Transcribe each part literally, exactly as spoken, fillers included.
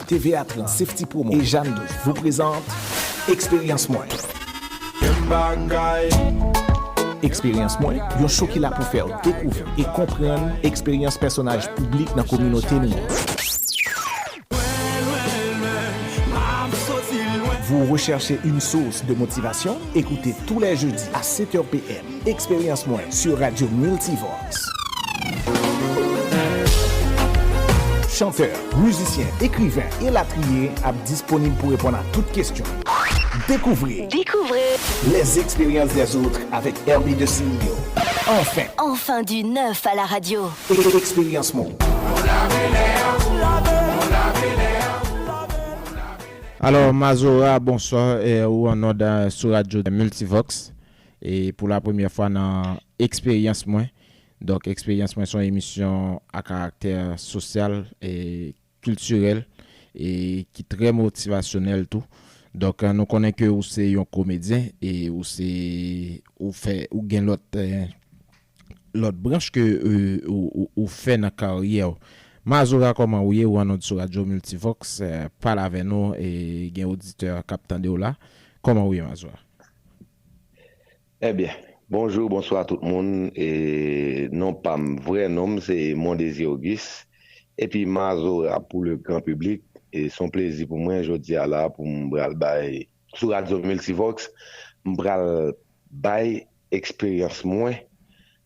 T V A trant, Safety Promo e Jeanne Douce vous présentent Eksperyans Mwen. Eksperyans Mwen, yon show ki la pou fè w dekouvri e konprann eksperyans pèsonaj piblik nan kominote nou an. Vous recherchez une source de motivation? Écoutez tous les jeudis à sept heures P M Eksperyans Mwen sur Radio Multivox. Chantè, mizisyen, ekriven, elatriye ap disponib pou reponn a tout kesyon. Découvrez Découvrez les expériences des autres avec Herbie de Silio. Enfin, Enfin du neuf à la radio. Eksperyans Mwen. Alò, Mazora, bonswa, eh, ou an nòd eh, sou radyo Multivox. E pou la premyè fwa nan Eksperyans Mwen. Donk, Eksperyans Mwen se yon emisyon a karaktè sosyal e kiltirèl e ki trè motivasyonèl tou. Donk, eh, nou konnen ke ou se yon komedyen e ou se ou fè ou gen lòt eh, lòt branch ke eh, ou, ou, ou fè nan karyè w. Mazora, kòman ou ye? Ou an nòd sou radyo Multivox, eh, pale avè nou e gen oditè k ap tande w la. Kòman ou ye, Mazora? Ebyen, bonjou, bonswa tout moun. E non pa m, vrè non m se Mondésir Auguste. Epi Mazora pou le gran piblik. E se yon plezi pou mwen jodi a la pou m pral bay sou radyo Multivox. M pral bay eksperyans mwen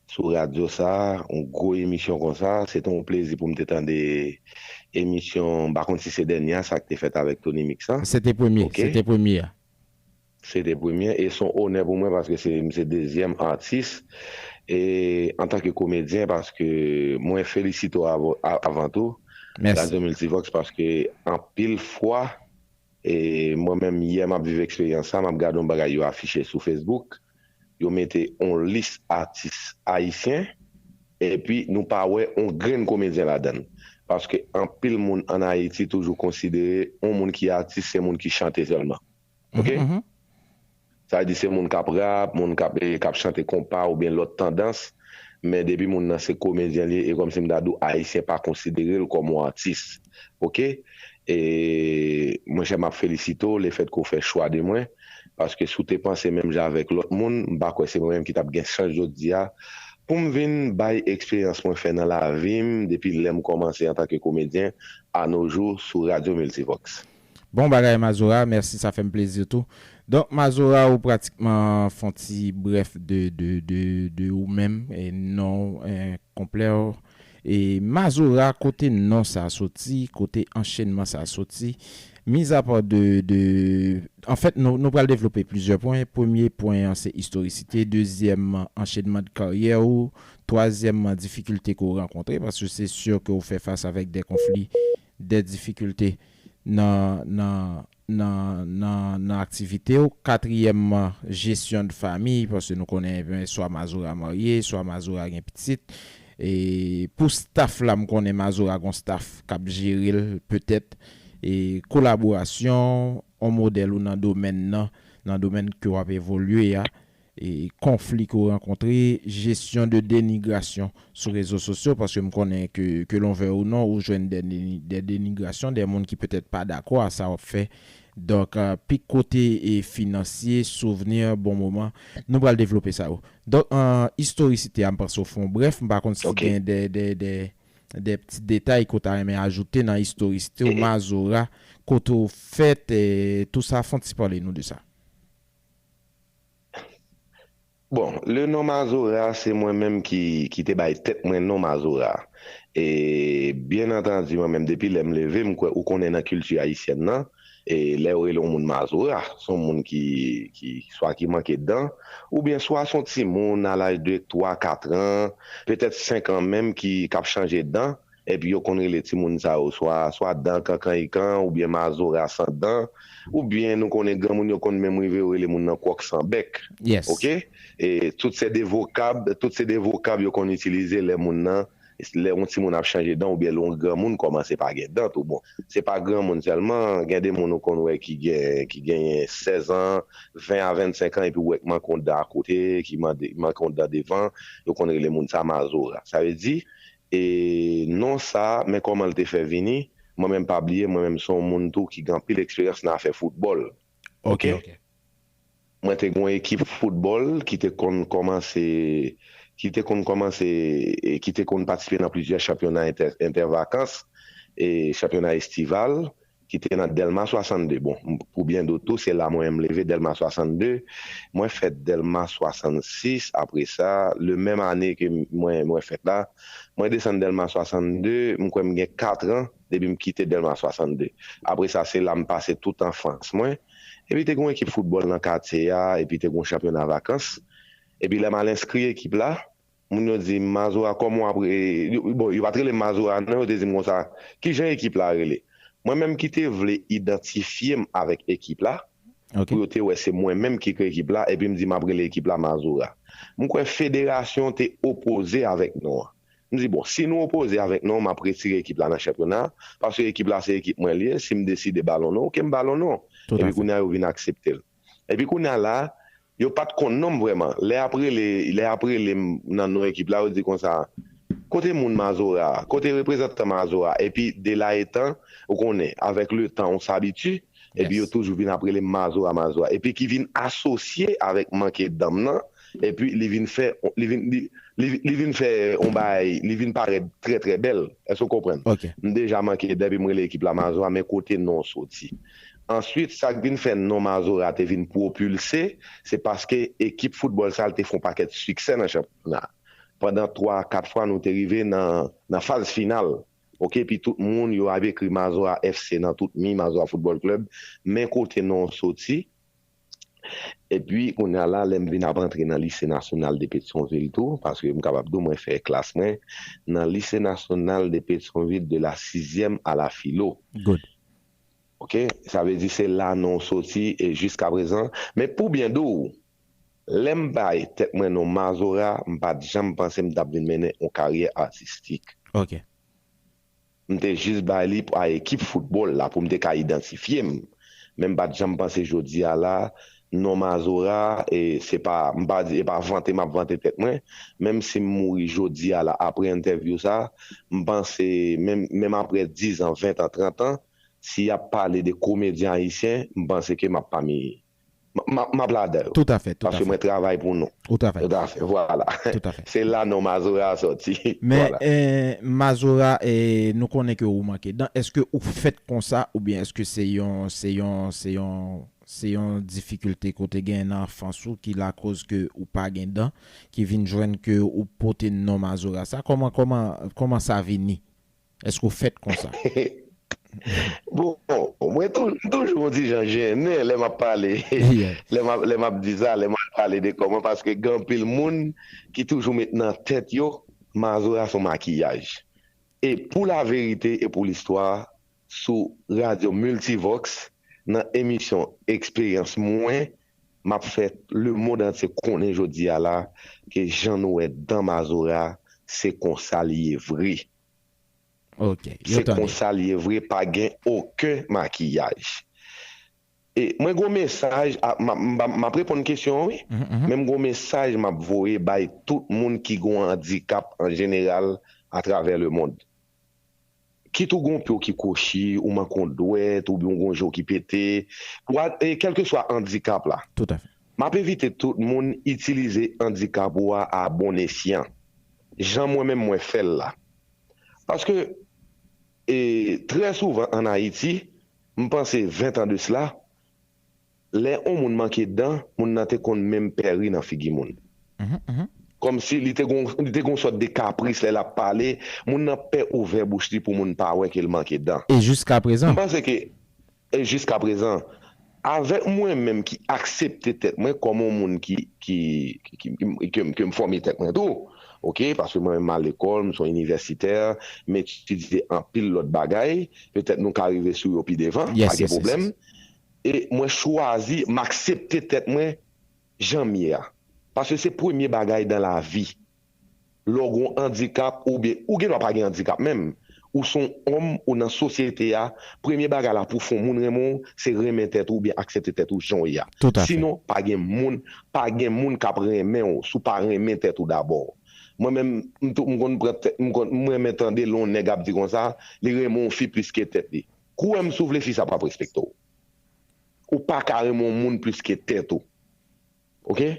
sou radyo sa a, yon gwo emisyon konsa. Se te yon plezi pou m te tande emisyon, m pa konn si se dènye a, sa k te fèt avèk Tony Mix lan. Se te premye, se te premye a. Se te premye e se yon onè pou mwen paske se m se dezyèm atis e antanke komedyen paske mwen felisite w avan tou Radyo Multivox paske anpil fwa e mwen menm yè m ap viv eksperyans sa m ap gade yon bagay yo afiche sou Facebook yo mete yon lis atis ayisyen epi nou pa wè yon grenn komedyen ladan l paske anpil moun ann Ayiti toujou konsidere yon moun ki atis se moun ki chante sèlman. Ok? Sa vle di se moun k ap rap, moun k ap k ap chante konpa oubyen lòt tandans, men depi moun nan se komedyen li ye, e kòmsi m ta di w ayisyen pa konsidere l kòm yon atis. Ok? E monchè m ap felisite w lefètke w fè chwa de mwen, paske si w te panse menm jan avèk lòt moun, m pa kwè se mwen menm ki t ap gen chans jodi a pou m vin bay eksperyans mwen fè nan lavi m depi lè m kòmanse antanke komedyen a no jou sou Radyo Miltivox. Bon bagay Mazora, mèsi sa fè m plezi tou. Donk Mazora ou pratikman fè yon ti brèf de, de, de, de ou menm, e non w, e konplè w. E Mazora, kote non sa soti, kote anchenman sa soti? Mizapa de, de, anfèt nou, nou pral devlope plizyè pwen. Premye pwen an se istorisite, dezyèmman anchenman de karyè ou, twazyèmman difikilte ke w rankontre, paske se si ke w fè fas avèk de konfli, de difikilte nan, nan, nan, nan, nan aktivite w. Katriyèmman, jesyon de fanmi, paske nou konnen ebyen, swa Mazora marye, swa Mazora gen pitit. E pou staff la, m konnen Mazora gon staff k ap jere l petèt. E kolaborasyon, yon modèl ou nan domèn nan, nan domèn ke w ap evolye a. E konfli ke w rankontre, jesyon de denigrasyon sou rezo sosyo, paske m konnen ke, ke l on vle ou non, ou jwenn de, de denigrasyon, de moun ki petèt pa dakò a sa w ap fè. Donk, pi kote e finansye, souvni, bon moman, nou pral devlope sa yo. Donk, an istorisite a, m panse w fè yon brèf, m pa konn si gen de, de, de, de ti detay ke w ta renmen ajoute nan istorisite w, Mazora, kote w fèt, e tou sa, fè yon ti pale nou de sa. Bon, le non Mazora se mwen menm ki, ki te bay tèt mwen non Mazora. E byen antandi mwen menm depi lè m leve m kwè ou konnen nan kilti ayisyèn nan, e lè yo rele yon moun Mazora, se yon moun ki, ki swa ki manke dan, oubyen swa se yon timoun a laj de twa, kat an, petèt senk an menm ki, k ap chanje dan, epi yo konn rele timoun sa yo swa, swa dan kankanyikan oubyen mazora san dan, oubyen nou konnen granmoun yo konn menm rive yo rele moun nan kwòk san bèk. Oke? E tout se de vokab, tout se de vokab yo konn itilize lè moun nan, lè yon timoun ap chanje dan oubyen lè yon granmoun kòmanse pa gen dan tou. Bon, se pa granmoun sèlman, gen de moun ou konn wè ki gen, ki genyen sèz an, ven a vennsenk an epi ou wè ki manke yon dan akote, ki manke yon dan devan, yo konn rele moun sa mazora. Sa vle di, e non sa, men kòman l te fè vini, Mwen menm pa bliye, mwen menm se yon moun tou ki gen anpil eksperyans nan afè foutbòl. Ok, ok. Mwen te gen yon ekip foutbòl ki te konn kòmanse ki te konn kòmanse e ki te konn patisipe nan plizyè chanpyona entè, entèvakans e chanpyona estival ki te nan Dèlma swasannde. Bon, pou byen di w tou, se la mwen menm leve Dèlma swasannde. Mwen fèt Dèlma swasannsis, apre sa, le menm ane ke mwen, mwen fèt la, mwen desann Dèlma swasannde, m kwè m gen kat an depi m kite Dèlma swasannde. Apre sa, se la m pase tout anfans mwen. Epi te gen yon ekip foutbòl nan katye a, epi te gen yon chanpyona vakans. Epi lè m al enskri ekip la, moun yo di m, Mazora, kòman w ap re-, yo- bon, yo pa t rele m Mazora, non, yo te di m konsa, ki jan ekip la rele? Mwen menm ki te vle idantifye m avèk ekip la, Ok. pou yo te wè se mwen menm ki kreye ekip la, epi m di m ap rele ekip la Mazora. M kwè federasyon te opoze avèk non an. M di, bon, si nou opoze avèk non, m ap retire ekip la nan chanpyona, paske ekip la se ekip mwen li ye, si m deside ba l yon non, ok, m ba l yon non. Tout Epi à fait. Kounye a yo vin aksepte l. Epi kounye a la, yo pa t konn non m vrèman. Lè y ap rele, lè y ap rele m nan non ekip la, yo di konsa, kote moun Mazora, kote reprezantan Mazora, epi de la etan, ou konnen, avèk le tan, on s'habitue, epi yo Yes. toujou vin ap rele m Mazora, Mazora, epi ki vin asosye avèk manke dan m nan, epi li vin fè, li vin, li, li, li vin fè on bagay, li vin parèt trè, trè bèl. Èske w konprann? Ok. M deja manke dan, epi m rele ekip la Mazora, men kote non soti? Answit, sa k vin fè non Mazora te vin pwopilse, se paske ekip foutbòl sa a te fè yon pakèt siksè nan chanpyona. Pandan twa, kat fwa, nou te rive nan, nan faz final. Ok, epi tout moun yo ap ekri Mazora F C nan tout mi, Mazora Football Club, men kote non soti. Epi, kounye a la, lè m vin ap antre nan Lise Nasyonal de Petyonvil tou, paske m kapab di w mwen fè klas mwen nan Lise Nasyonal de Petyonvil de la sizyèm a la filo. Good. Ok, sa vle di se la non soti e jiska prezan. Men pou byen di w, lè m bay tèt mwen non Mazora, m pa t janm panse m t ap vin mennen yon karyè atistik. Ok. M te jis bay li pou a ekip foutbòl la, pou m te ka idantifye m. Men m pa t janm panse jodi a la, non Mazora, e se pa, m pa di, e pa vante m ap vante tèt mwen. Menm si m mouri jodi a la, apre entèvyou sa, m panse, menm, menm apre diz an, ven an, trant an, si y ap pale de komedyen ayisyen, m panse ke m ap pami, m, m, m ap ladan yo. Tout à fait, tout à Paske fait. Mwen travay pou nou. Tout à fait. Tout à fait, vwala. Tout à fait. Se la non Mazora a soti. Men Vwala. eh, Mazora, eh, nou konnen ke ou manke dan. Èske ou fèt konsa oubyen èske se yon, se yon, se yon, se yon difikilte kote gen nan anfans ou ki lakoz ke ou pa gen dan, ki vin jwenn ke ou pote non Mazora sa? Kòman, kòman, kòman sa vini? Èske ou fèt konsa? Bon, mwen tou- m toujou yon ti jan jennen lè m ap pale. Yeah. Lè m ap, lè m ap di sa, lè m ap pale de kò mwen, paske gen anpil moun ki toujou met nan tèt yo Mazora se yon makiyaj. E pou laverite e pou listwa, sou radyo Multivox, nan emisyon Eksperyans Mwen, m ap fè lemonn antye konnen jodi a la ke jan nou wè dan Mazora, se konsa l ye vre. Ok. Yo Se tande. Konsa l ye vre, pa gen okenn makiyaj. E mwen gon mesaj, a- m ap- m ap- m ap reponn kesyon an, wi. Mhm, mhm. Men m gon mesaj m ap voye bay tout moun ki gon andikap an jeneral atravè lemonn. Kit ou gon pye w ki kwochi, ou manke yon dwèt, oubyen w gon je w ki pete, ou a- e kèlkeswa andikap la, Tout à fait. m ap envite tout moun itilize andikap ou a a bon esyan. Jan mwen menm mwen fè l la. Paske, e, trè souvan ann Ayiti, m panse ven tan de sila, lè yon moun manke dan, moun nan te konn menm pè ri nan figi moun. Mhm, mhm. Kòmsi li te gon, li te gon sòt de kapris lè l ap pale, moun nan pè ouvè bouch li pou moun pa wè ke l manke dan. E jiska M prezan. panse ke, e jiska prezan, avèk mwen menm ki aksepte tèt mwen kòm yon moun ki, ki, ki, ki, ki, ke, ke m fòme tèt mwen tou, ok, paske mwen menm m al lekòl, m se yon inivèsitè, m etidye anpil lòt bagay, petèt nou ka rive sou yo pi devan, Yes, pa gen yes, yes, pwoblèm. yes. E mwen chwazi, m aksepte tèt mwen jan m ye a. Paske se premye bagay dan lavi. Lè w gon andikap, oubyen ou gen dwa pa gen andikap menm, ou se yon òm, ou nan sosyete a, premye bagay la pou fè yon moun renmen w, se renmen tèt ou oubyen aksepte tèt ou jan w ye a. Tout à fait. Sinon, pa gen moun, pa gen moun k ap renmen w si w pa renmen tèt ou dabò. Mwen menm, m tou, m konn pran tèt, m konn, m renmen tande lè yon nèg ap di konsa, li renmen yon fi plis ke tèt li. Kou w wè m si w vle fi sa p ap respekte w. Ou pa ka renmen yon moun plis ke tèt ou. Oke?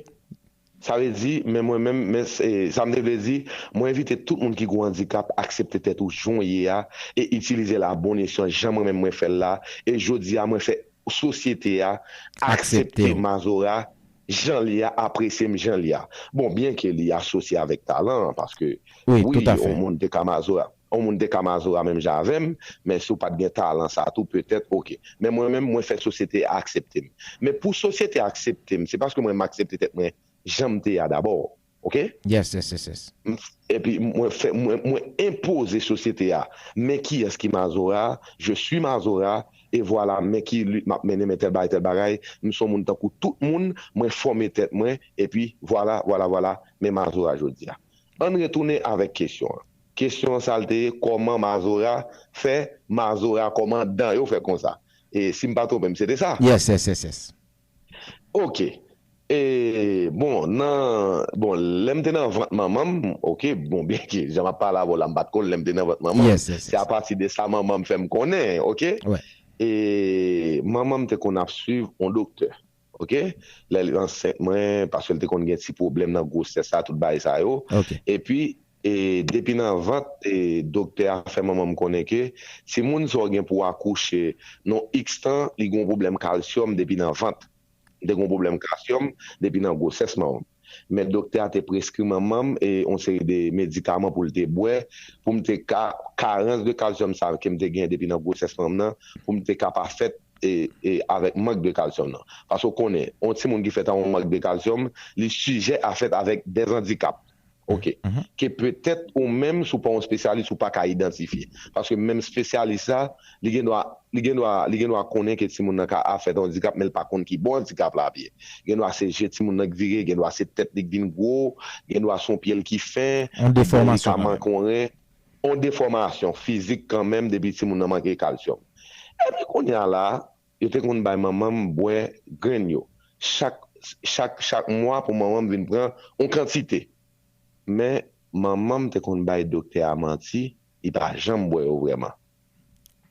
Sa vle di, men mwen menm, men, e, sa m te vle di, mwen envite tout moun ki gen yon andikap aksepte tèt ou jan w ye a e itilize l a bon esyan jan mwen menm mwen fè l la. E jodi a, mwen fè sosyete a aksepte Mazora jan l ye a, apresye m jan l ye a. Bon, byenke li asosye avèk talan, paske wi, yon moun te ka Mazora. Yon moun te ka Mazora menm jan avè m, men si w pa t gen talan sa tou, petèt, oke. Men mwen menm, mwen fè sosyete a aksepte m. Men pou sosyete a aksepte m, se paske mwen m aksepte tèt mwen jan m te a dabò. Oke? Yes, yes, yes, yes. Epi mwen fè, mwen, mwen enpoze sosyete a. Men kiyès ki Mazora, je suis Mazora, e vwala, men ki lit m ap mennen, men tèl bagay, tèl bagay. M se yon moun tankou tout moun, mwen fòme tèt mwen, epi vwala, vwala, vwala, men Mazora jodi a. Ann retounen avèk kesyon an. Kesyon an sa l te ye, kòman Mazora fè Mazora, kòman dan yo fè konsa? E si m pa twonpe m, se te sa? Yes, yes, yes, yes. Oke. E, bon, nan, bon, lè m te nan vant manman m, oke, bon, byenke jan m ap pale avè w la, m pa t konn lè m te nan vant manman m. Yes, yes, yes. Se apati de sa manman m fè m konnen, oke? Wè. E manman m te konn ap swiv yon doktè. Oke? Lè l ansent mwen, paske l te konn gen ti pwoblèm nan gwosès la, tout bagay sa yo. Oke. Epi, e, depi nan vant, e, doktè a fè manman m konnen ke timoun sa w gen pou w akouche nan yon iks tan, li gen yon pwoblèm kalsyòm depi nan vant. Li te gen yon pwoblèm kalsyòm depi nan gwosès manman m. Men doktè a te preskri manman m, e, yon seri de medikaman pou l te bwè, pou m te ka, karans de kalsyòm sa ke m te gen depi nan gwosès manman m nan, pou m te ka pa fèt e, e avèk mank de kalsyòm nan. Paske w konnen, yon timoun ki fèt ak yon mank de kalsyòm, li sijè a fèt avèk dè andikap. Oke. Mhm. Ke petèt ou menm, si w pa yon espesyalis, ou pa ka idantifye. Paske menm espesyalis la, li gen dwa, li gen dwa, li gen dwa konnen ke timoun nan ka ap fèt andikap, men l pa konn ki bò andikap la ap ye. Gen dwa se je timoun nan k vire, gen dwa se tèt li k vin gwo, gen dwa se yon pye l ki fen, yon li ka manke yon ren, yon defòmasyon fizik kanmenm depi timoun nan manke kalsyòm. Epi kounye a la, yo te konn bay manman m bwè grenn yo. Chak, chak, chak mwa pou manman m vin pran yon kantite. Men, manman m te konn bay doktè a manti, li pa janm bwè yo vrèman.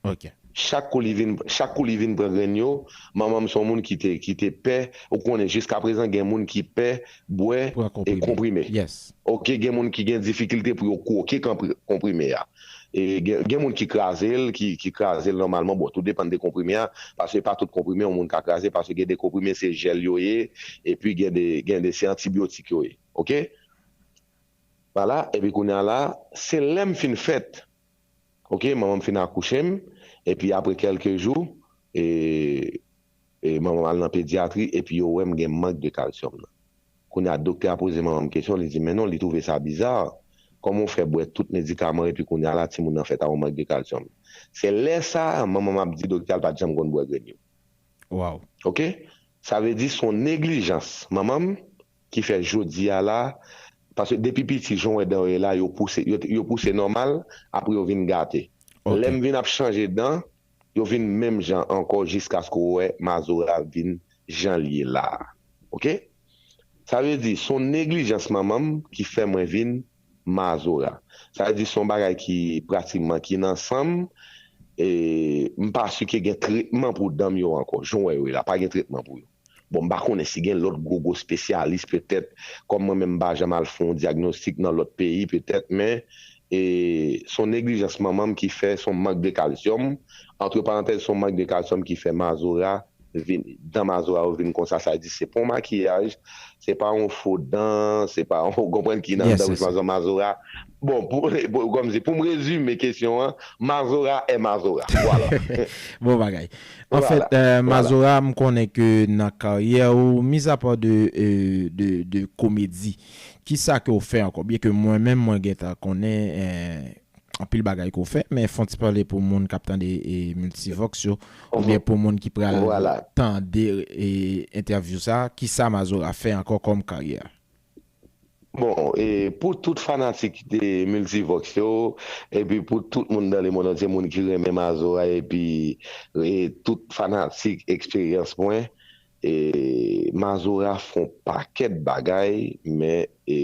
Oke. Chak kou li vin, chak kou li vin pran grenn yo, manman m se yon moun ki te, ki te pè, ou konnen jiskaprezan gen moun ki pè bwè e konprime. Yes. Oke, gen moun ki gen difikilte pou yo kwoke kanpri-, konprime a. E gen, gen moun ki kraze l, ki, ki kraze l nòmalman. Bon, tou depann de konprime a, paske pa tout konprime yon moun ka kraze, paske gen de konprime se jèl yo ye, epi gen de, gen de se antibyotik yo ye. Oke? Vwala, epi kounye a la, se lè m fin fèt. Oke, manman m fin akouche m, epi apre kèlke jou, e, e manman m al nan pedyatri, epi yo wè m gen mank de kalsyòm nan. Kounye a, doktè a poze manman m kesyon, li di, men non, li twouve sa biza. Kòman w fè bwè tout medikaman epi kounye a la, timoun nan fèt ak yon mank de kalsyòm? Se lè sa a, manman m ap di doktè a l pa t janm konn bwè grenn yo. Wow. Oke? Sa vle di se yon neglijans manman m ki fè jodi a la, paske depi piti, jan w wè dan yo ye la, yo pouse, yo, yo pouse nòmal, apre yo vin gate. Oke. Lè m vin ap chanje dan, yo vin menm jan ankò jiskaske w wè Mazora vin jan l ye la a. Oke? Sa vle di, se yon neglijans manman m ki fè mwen vin Mazora. Sa vle di, se yon bagay ki pratikman ki nan san m. E m pa si ke gen tretman pou dan m yo ankò. Jan w wè yo ye la, pa gen tretman pou yo. Bon, m pa konnen si gen lòt gwo, gwo espesyalis petèt, kòm mwen menm m pa janm al fè yon dyagnostik nan lòt peyi petèt, men, e, se yon neglijans manman m ki fè, se yon mank de kalsyòm. Antre parantèz, se yon mank de kalsyòm ki fè Mazora vin, dan Mazora yo vin konsa, sa vle di se pa yon makiyaj, se pa yon fo dan, se pa yon, ou konprann ki nan dan bouch Mazora, Mazora. Bon, pou, pou, kòmsi, pou m rezime kesyon an, Mazora è Mazora. Vwala. Bon bagay. Anfèt, vwala, euh, vwala. Mazora, m konnen ke nan karyè ou, mizapa de, euh, de, de komedi, kisa ke w fè ankò? Byenke mwen menm, mwen gentan konnen, euh, anpil bagay ke w fè, men fè yon ti pale pou moun k ap tande, e, Multivox yo, oubyen pou moun ki pral tande, e, entèvyou sa, kisa Mazora fè ankò kòm karyè? Bon, e, pou tout fanatik de Multivox yo, epi pou tout moun dans le monde entier, moun ki renmen Mazora, epi, e, tout fanatik eksperyans mwen, E Mazora fè yon pakèt bagay, men e,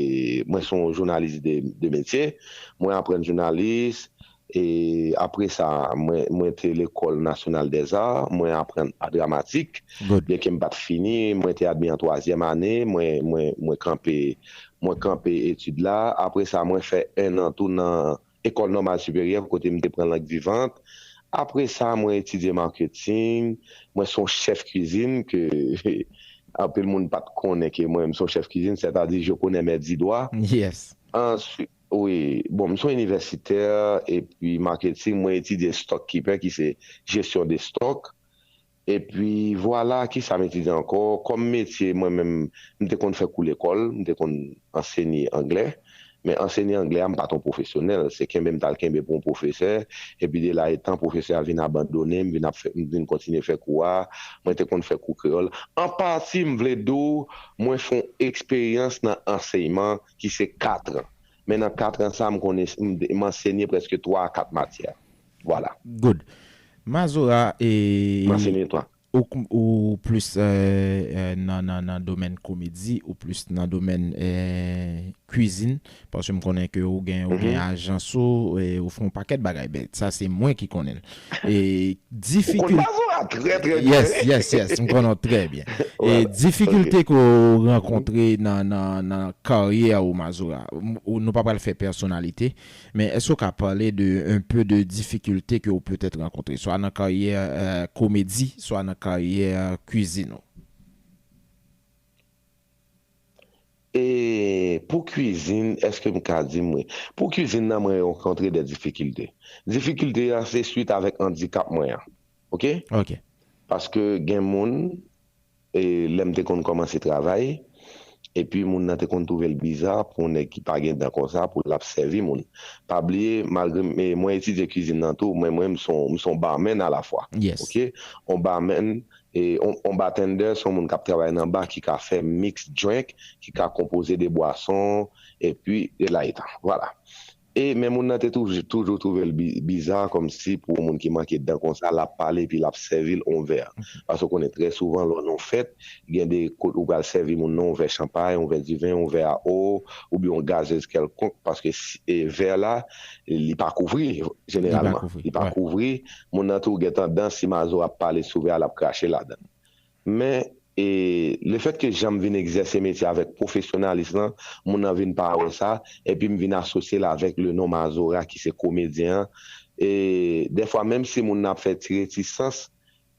mwen se yon jounalis de, de metye. Mwen aprann jounalis, e apre sa, mwen, mwen te lekòl National des Arts, mwen aprann a dramatik, Good. Byenke m pa t fini, mwen te admi an twazyèm ane, mwen, mwen, mwen kanpe, mwen kanpe etid la. Apre sa, mwen fè en an tou nan Ecole Normale Supérieure, kote m te pran lang vivant. Apre sa, mwen etidye marketing. Mwen se yon chèf kwizin ke anpil moun pa t konnen ke mwen menm se yon chèf kwizin, sètadi je connais mes dix doigts. Yes. Answit, wi, bon, m se yon inivèsitè, epi marketing, mwen etidye stock keeper, ki se jesyon de stock. Epi vwala, ki sa m etidye ankò? Kòm metye, mwen menm, m te konn fè kou lekòl, m te konn ansenye anglè. Men ansenye anglè a, m pa t yon pwofesyonèl. Se kenbe m t al kenbe pou yon pwofesè. Epi de la etan, pwofesè a vin abandone m, vin ap fè, m vin kontinye fè kou a. Mwen te konn fè kou kreyòl. An pati, m vle di w, mwen fè yon eksperyans nan ansèyman ki se kat an. Men nan kat an sa, m konnen, m, m ansenye prèske twa a kat matyè. Vwala. Good. Mazora, e, M ansenye twa. ou, ou plis eh, eh, nan, nan, nan domèn komedi, ou plis nan domèn eh, kwizin, paske m konnen ke ou gen, ou gen ajans ou, e ou fè yon pakèt bagay, ben, sa se mwen ki konnen l. E Ou konn difikil- Mazora trè, trè byen. Yes, yes, yes, m konnen w trè byen. E Voilà. difikilte ke w rankontre nan, nan, nan karyè ou, Mazora, m- ou- nou pa pral fè pèsonalite, men èske w ka pale de un peu de difikilte ke w petèt rankontre, swa nan karyè eh, komedi, swa nan karyè kwizin ou? E pou kwizin, èske m ka di mwen? Pou kwizin nan, mwen rankontre de difikilte. Difikilte a, se swit avèk andikap mwen an. Oke? Ok. Paske gen moun, e, lè m te konn kòmanse travay, epi moun nan te konn twouve l biza pou yon nèg ki pa gen dan konsa, pou l ap sèvi moun. Pa bliye, malgre m- e, mwen etidye kwizin nan tou, mwen, mwen, m se yon- m se yon barman alafwa. Yes. Oke? Yon barman, e, yon, yon bartender, se yon moun k ap travay nan ba, ki ka fè mix drink, ki ka konpoze de bwason, epi de la etan. Vwala. E men moun nan te toujou, toujou twouve l bi- biza, kòmsi pou yon moun ki manke dan konsa, l ap pale epi l ap sèvi l yon vè. Paske w konnen trè souvan, lè w nan yon fèt, gen de kote ou pral sèvi moun nan yon vè chanpay, yon vè diven, yon vè a o, oubyen yon gazez kèlkonk, paske si- e, vè la, li pa kouvri, jeneralman. Kouvri, Li pa wè. Kouvri. Moun nan tou gentan dan, si Mazo ap pale sou vè a, l ap krache ladan. Men, e, lefètke jan m vin egzèse metye avèk pwofesyonalis lan, moun nan vin pa wè sa, epi m vin asosye l avèk le non Mazora ki se komedyen an. E dèfwa, menm si moun nan ap fè ti retisans,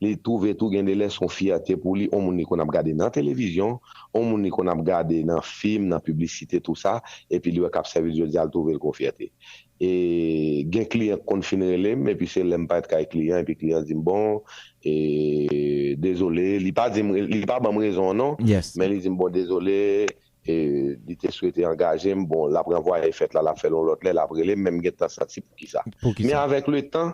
li twouve tou gen de lè se yon fyète pou li, yon moun li konn ap gade nan televizyon, yon moun li konn ap gade nan fim, nan piblisite, tou sa, epi li wè k ap sèvi l jodi a, l twouve l kon fyète. E gen kliyan k konn fin rele m, epi se lè m parèt kay kliyan, epi kliyan di m, bon, e, dezole, li pa di m, li pa ban m rezon an non, Yes. Men li di m, bon, dezole, e, li te swete angaje m, bon, l ap ranvwaye fèt la, l ap fè l yon lòt lè, l ap rele m, men m gentan santi poukisa. Men Poukisa? Avèk letan,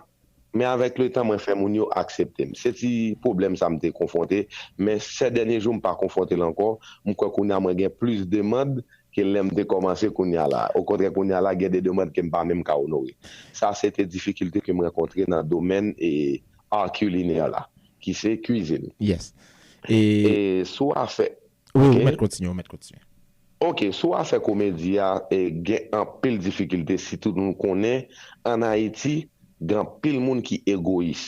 men avèk letan, mwen fè moun yo aksepte m. Se ti pwoblèm sa m te konfwonte, men sè dènye jou m pa konfwonte l ankò. M kwè kounye a mwen gen plis demann ke lè m te kòmanse kounye a la. Okontrè, kounye a la, gen de demann ke m pa menm ka onore. Sa se te difikilte ke m rankontre nan domèn e ar kilinè la, ki se kwizin. Yes. E E sou afè wi, ok. Ou mèt kontinye, ou mèt kontinye. Ok, sou afè komedi a, e, gen anpil difikilte, sitou nou konnen, ann Ayiti, gen anpil moun ki egoyis.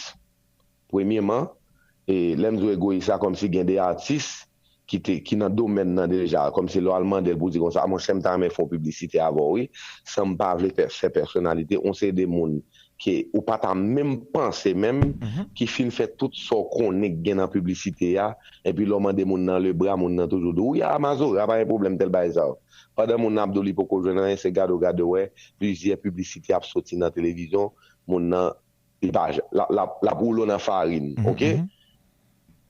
Premyeman, e, lè m di w egoyis la, kòmsi gen de atis ki te, ki nan domèn nan deja, kòmsi lè w al mande l pou di konsa, monchè, m ta renmen fè yon piblisite avè w, wi, san m pa vle pè- fè pèsonalite, yon seri de moun ke ou pa ta menm panse menm, ki fin fè tout sa w konnen k gen nan piblisite a, epi lè w mande moun nan lebra, moun nan toujou di w, wi, a Mazora, pa gen pwoblèm, tèl bagay sa yo. Pandan moun nan ap di w li poko jwenn anyen, se gade w gade w wè, plizyè piblisite ap soti nan televizyon, moun nan, li pa, l ap, l ap, l ap woule w nan farin, oke?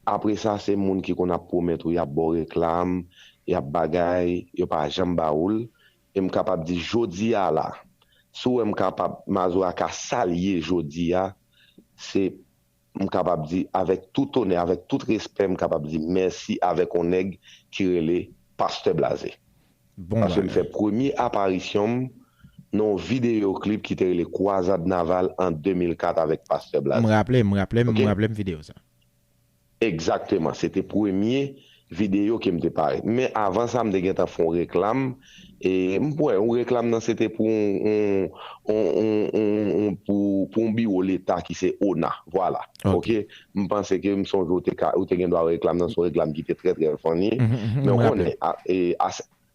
Apre sa, se moun ki konn ap pwomèt ou, y ap ba w reklam, y ap bagay, yo pa janm ba ou l. E m kapab di jodi a la, si w wè m kapab, Mazora ka sa l ye jodi a, se, m kapab di avèk tout onè, avèk tout respè, m kapab di mèsi avèk yon nèg ki rele Pastè Blaze. Bon Paske m fè bagay. Premye aparisyon m nan yon videyo klip ki te rele Kwazad Naval an de mil kat avèk Pastè Blaze. M raple, m raple, m Ok. raple m videyo sa. Egzakteman. Se te premye videyo ke m te parèt. Men avan sa, m te gentan fè yon reklam. E m kwè yon reklam nan se te pou yon, yon, yon, yon, yon, yon, pou, pou yon biwo Leta ki se ona. Vwala. Ok. Ok? M panse ke m sonje ou te ka, ou te gen dwa reklam nan, se yon reklam ki te trè, trè funny. Mhm, mhm, men ou konnen, a, e, a,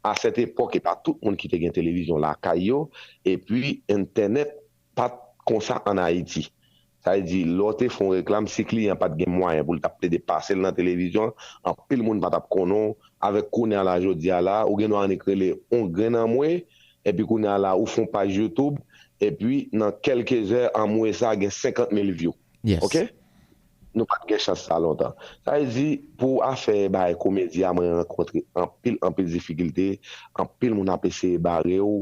a sèt epòk, e pa tout moun ki te gen televizyon lakay yo, epi entènèt pa t konsa ann Ayiti. Sa vle di, lè w te fè yon reklam, si kliyan pa t gen mwayen pou l t ap plede pase l nan televizyon, anpil moun pa t ap konnen w. Avèk kounye a la, jodi a la, ou gen dwa annik rele yon grenn anmwe, epi kounye a la, ou fè yon paj YouTube, epi nan kèlke zè, anmwe sa gen senkant mil view. Yes. Ok? Nou pa t gen chans sa lontan. Sa vle di, pou afè bagay komedi a, mwen rankontre anpil, anpil difikilte, anpil moun ap eseye bare w,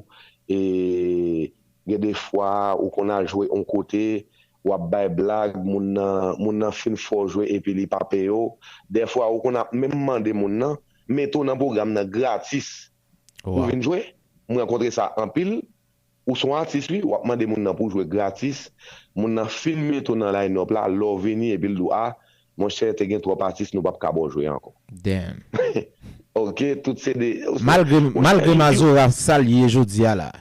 e gen de fwa, ou konn al jwe yon kote, w ap bay blag, moun nan, moun nan fin fè w jwe epi li pa peye w. Dèfwa, ou konn ap menm mande moun nan, mete w nan pwogram nan gratis. Ou vin jwe. Mwen rankontre sa anpil. Ou se yon atis, wi, w ap mande moun nan pou w jwe gratis. Moun nan fin mete w nan line-up la, lè w vini, epi l di w, a, monchè, te gen twòp atis, nou p ap ka ba w jwe ankò. Damn. Ok, tout se de. Malgre, malgre Mazora sa l ye jodi a la.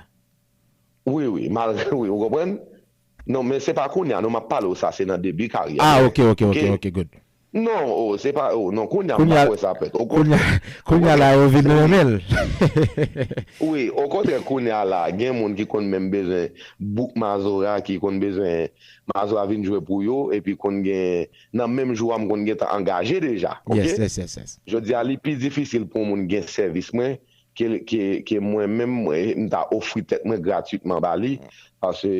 Wi, wi, malgre, wi, ou konprann? Non, men se pa kounye a, non, m ap pale w sa, se nan debi karyè. Ah, ok, ok, ok, ok, good. Non, oh, se pa, oh, non, kounye a, m pa kwè sa fèt. Kounye a, kounye a la, yo vin renmen l. Wi, okontrè, kounye a la, gen moun ki konn menm bezwen book Mazora, ki konn bezwen Mazora vin jwe pou yo, epi konn gen, nan menm jou a, m konn gentan angaje deja, ok? Yes, yes, yes, yes. Jodi a, li pi difisil pou yon moun gen sèvis mwen, ke, ke, ke mwen menm, mwen, m ta ofri tèt mwen gratitman ba li, paske,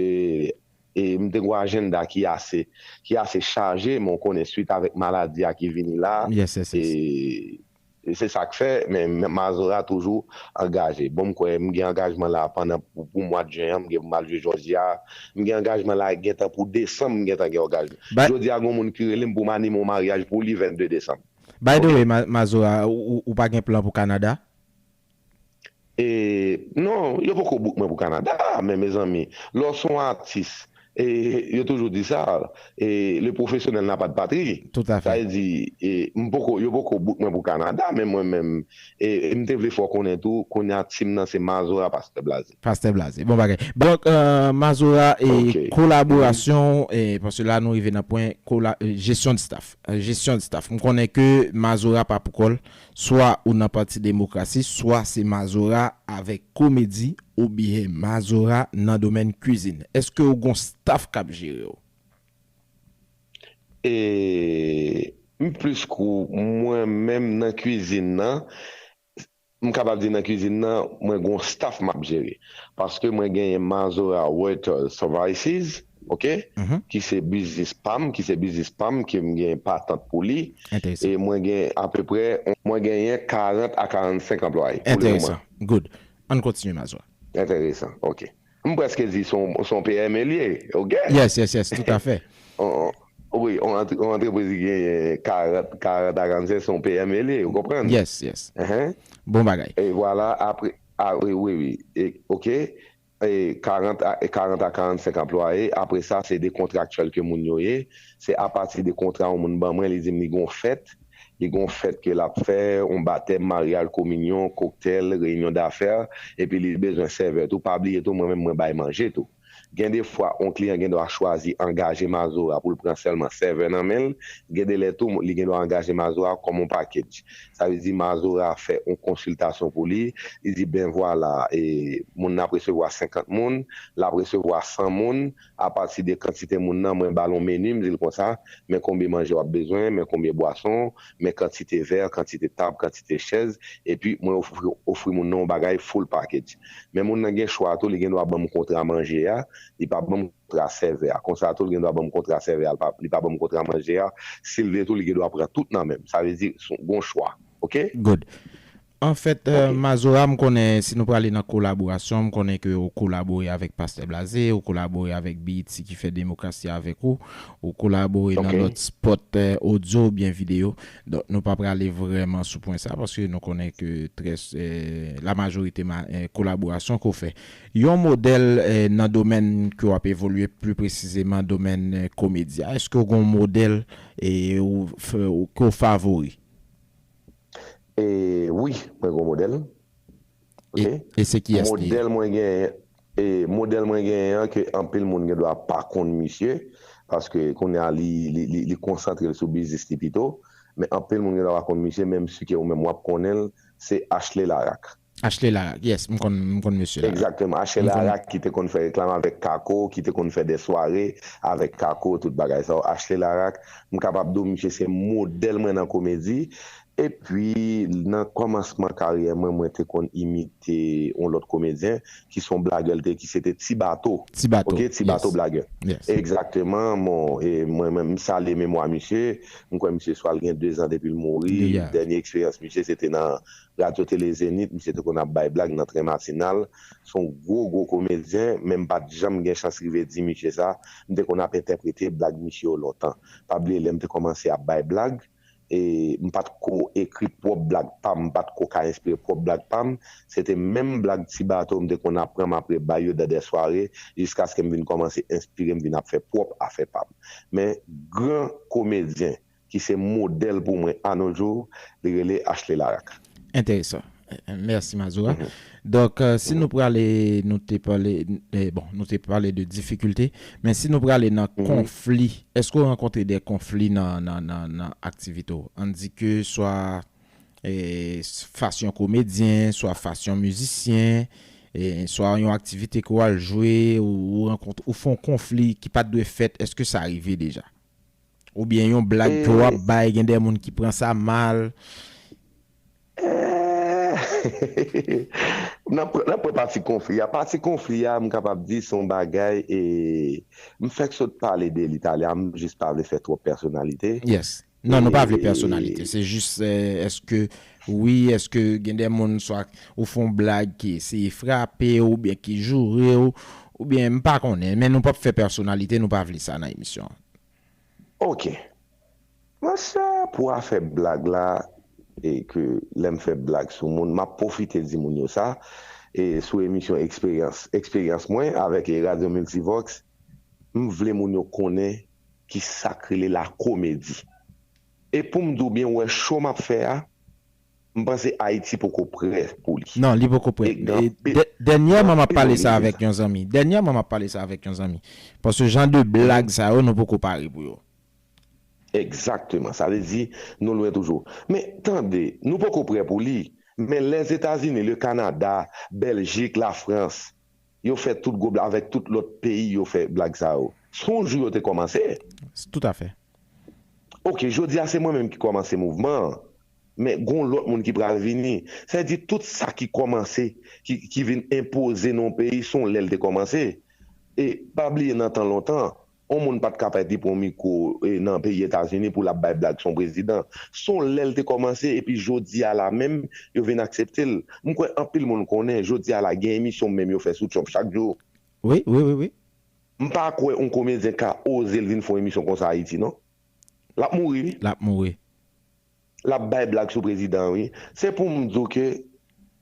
e, m te gen yon ajanda ki ase, ki ase chaje, men w konnen, swit avèk maladi a ki vini la, yes, yes, yes. E, e se sa k fè, men, men Mazora toujou angaje. Bon, m kwè, m gen angajman la pandan, pou, pou mwa jen an, m gen pou m al jwe Jòjya, m gen angajman la gentan pou desanm, m gentan gen angajman. Jodi a, gen yon moun ki rele m pou m anime yon maryaj pou li vennde desanm. By the way, Ma-, Mazora, ou, ou, ou pa gen plan pou Kanada? E, non, yo poko book mwen pou Kanada, men mezanmi, lè w se yon atis, e, yo toujou di sa, e, le professionnel n'a pas de patrie. Tout à fait. Sa vle di, e, m poko, yo poko book mwen pou Kanada, men mwen menm, e, e m te vle fè w konnen tou, kounye a team nan se Mazora, Pastè Blaze. Pastè Blaze. Bon bagay. Donk, euh, Mazora, e kolaborasyon, e, paske la nou rive nan pwen kola-, e, jesyon de staff. E, jesyon de staff. M konnen ke Mazora pa pou kò l, swa ou nan Pati Demokrasi, swa se Mazora avèk komedi, oubyen Mazora nan domèn kwizin. Èske w gon staff k ap jere w? E, m plis kou mwen menm nan kwizin nan, m kapab di nan kwizin nan, mwen gon staff m ap jere. Paske mwen genyen Mazora Waiter Services, ok? Mhm. Ki se biznis pa m, ki se biznis pa m, ke m gen patant pou li. Enteresan. E mwen gen apeprè, mwen genyen karant a karannsenk anplwaye pou le moman. Enteresan. Good. Ann kontinye, Mazora. Enteresan, ok. M prèske di se yon, se yon P M E l ye, ok? Yes, yes, yes, tout à fait. On, on, wi, on antre-, on antrepriz ki genyen karant, karant a karannsenk, se yon P M E l ye, ou konprann? Yes, yes. Enhen. Bon bagay. E vwala, apre, a, wi, wi, wi. E, ok. E karant a, e karant a karannsenk anplwaye, apre sa, se de kontraktyèl ke moun yo ye. Se apati de kontra yon moun ban mwen, li di m li gen yon fèt, li gen yon fèt ke l ap fè, yon batèm, maryaj, kominyon, koktèl, reyinyon dafè, epi li bezwen sèvè tou. Pa bliye tou, mwen menm mwen bay manje tou. Gen de fwa, yon kliyan gen dwa chwazi angaje Mazora pou l pran sèlman sèvè nan men l. Gen de lè tou, li gen dwa angaje Mazora kòm yon package. Sa vle di Mazora fè yon konsiltasyon pou li. Li di, ben vwala, e, moun nan ap resevwa senkant moun, l ap resevwa san moun. Apati de kantite moun nan, mwen ba l yon meni, m di l konsa, men konbyen manje w ap bezwen, men konbyen bwason, men kantite vè, kantite tab, kantite chèz, epi mwen ofri, ofri moun nan yon bagay full package. Men moun nan gen chwa tou, li gen dwa ban m kontra manje a, li pa ban m kontra sèvè a. Konsa tou, li gen dwa ban m kontra sèvè a, li pa, li pa ban m kontra manje a. Si l vle tou, li gen dwa pran tout nan men m. Sa vle di, se yon, gon chwa. Ok? Good. Anfèt, Mazora, m konnen si nou prale nan kolaborasyon, m konnen ke ou kolabore avèk Pastè Blaze, ou kolabore avèk B E T ki fè demokrasi avèk ou, ou kolabore nan lòt spot odyo oubyen videyo. Donk, nou pa prale vrèman sou pwen sa, paske nou konnen ke trè, la majorite kolaborasyon ke w fè. Yon modèl nan domèn ke w ap evolye, pli presizeman domèn komedi a, èske w gen yon modèl ke w favori? E wi, mwen gen yon modèl. E se kiyès li ye? Modèl mwen genyen, e modèl mwen genyen an ke anpil moun gen dwa pa konn misye, paske kounye a li, li, li, li konsantre l sou biznis li pito, men anpil moun gen dwa pa konn misye, menm si ke ou menm w ap konnen l, se Ashley Laraque. Ashley Laraque, yes, m konn, m konn mesye Laraque. Egzakteman, Ashley Laraque ki te konn fè reklam avèk Kako, ki te konn fè de sware avèk Kako, tout bagay sa yo. Ashley Laraque, m kapab di w misye se modèl mwen nan komedi. Epi, nan kòmansman karyè mwen, mwen te konn imite yon lòt komedyen ki se yon blagè l te ye, ki se te Ti Bato. Ti Bato. Ok, Ti Bato blagè. Egzakteman, bon, e mwen menm, m salye memwa misye. M kwè misye swa l gen de zan depi l mouri. Dènye eksperyans misye, se te nan Radyo Tele Zenith, misye te konn ap bay blag nan tren matinal. Se yon gwo, gwo komedyen, men m pa t janm gen chans rive di misye sa. M te konn ap entèprete blag misye yo lontan. Pa bliye lè m te kòmanse ap bay blag, e m pa t ko ekri pwòp blag pa m, m pa t ko ka enspire pwòp blag pa m. Se te menm blag Ti Bato m te konn ap pran m ap rebay yo dan de sware, jiskaske m vin kòmanse enspire m vin ap fè pwòp afè pa m. Men gran komedyen ki se modèl pou mwen a nos jours, li rele Ashley Laraque. Enteresan. Mèsi Mazora. Donk, si nou prale, nou te pale, bon, nou te pale de difikilte, men si nou prale nan konfli, èske w rankontre de konfli nan, nan, nan, nan aktivite w? Ann di ke swa fas yon komedyen, swa fas yon mizisyen, swa yon aktivite ke w al jwe, ou rankontre, ou fè yon konfli ki pa t dwe fèt, èske sa rive deja? Oubyen yon blag ke w ap bay, gen de moun ki pran sa mal? Nan pwen pati konfli a. Pati konfli a, m kapab di se yon bagay, e m fèk sot pale de li talè a, m jis pa vle fè twòp pèsonalite. Yes. Non, nou pa vle pèsonalite. Se jis, èske, wi, èske gen de moun swa ou fè yon blag ki eseye frape w, oubyen ki joure w, oubyen m pa konnen, men nou p ap fè pèsonalite, nou pa vle sa nan emisyon an. Ok. Monchè, pou afè blag la, e ke lè m fè blag sou moun, m ap pwofite di moun yo sa, e sou emisyon Eksperyans, Eksperyans mwen avèk e Radyo Multivox, m vle moun yo konnen kisa k rele lakomedi. E pou m di w byen, w wè cho m ap fè a, m panse Ayiti poko prè pou li. Non, li poko prè. Dènyèman m ap pale sa avèk yon zanmi. Dènyèman m ap pale sa avèk yon zanmi. Paske jan de blag sa yo, nou poko pare pou yo. Egzakteman. Sa vle di, nou lwen toujou. Men, tande, nou poko prè pou li. Men Lèzetazini, le Kanada, Bèljik, Lafrans, yo fè tout gwo blag, avèk tout lòt peyi yo fè blag sa yo. Se yon jou yo te kòmanse. Toutafè. Ok, jodi a se mwen menm ki kòmanse mouvman an. Men gon lòt moun ki pral vini. Sa vle di tout sa ki kòmanse, ki, ki vin enpoze nan yon peyi, se yon lè l te kòmanse. E pa bliye nan tan lontan, yon moun pa t ka pati pran yon mikwo nan peyi Etazini pou l ap bay blag sou yon prezidan. Se yon lè l te kòmanse, epi jodi a la menm, yo vin aksepte l. M kwè anpil moun konnen, jodi a la, gen emisyon menm yo fè sou Trump chak jou. Wi, wi, wi, wi. M pa kwè yon komedyen ka oze l vin fè yon emisyon konsa Ayiti, non. L ap mouri, wi. L ap mouri. L ap bay blag sou prezidan an, wi. Se pou m di w ke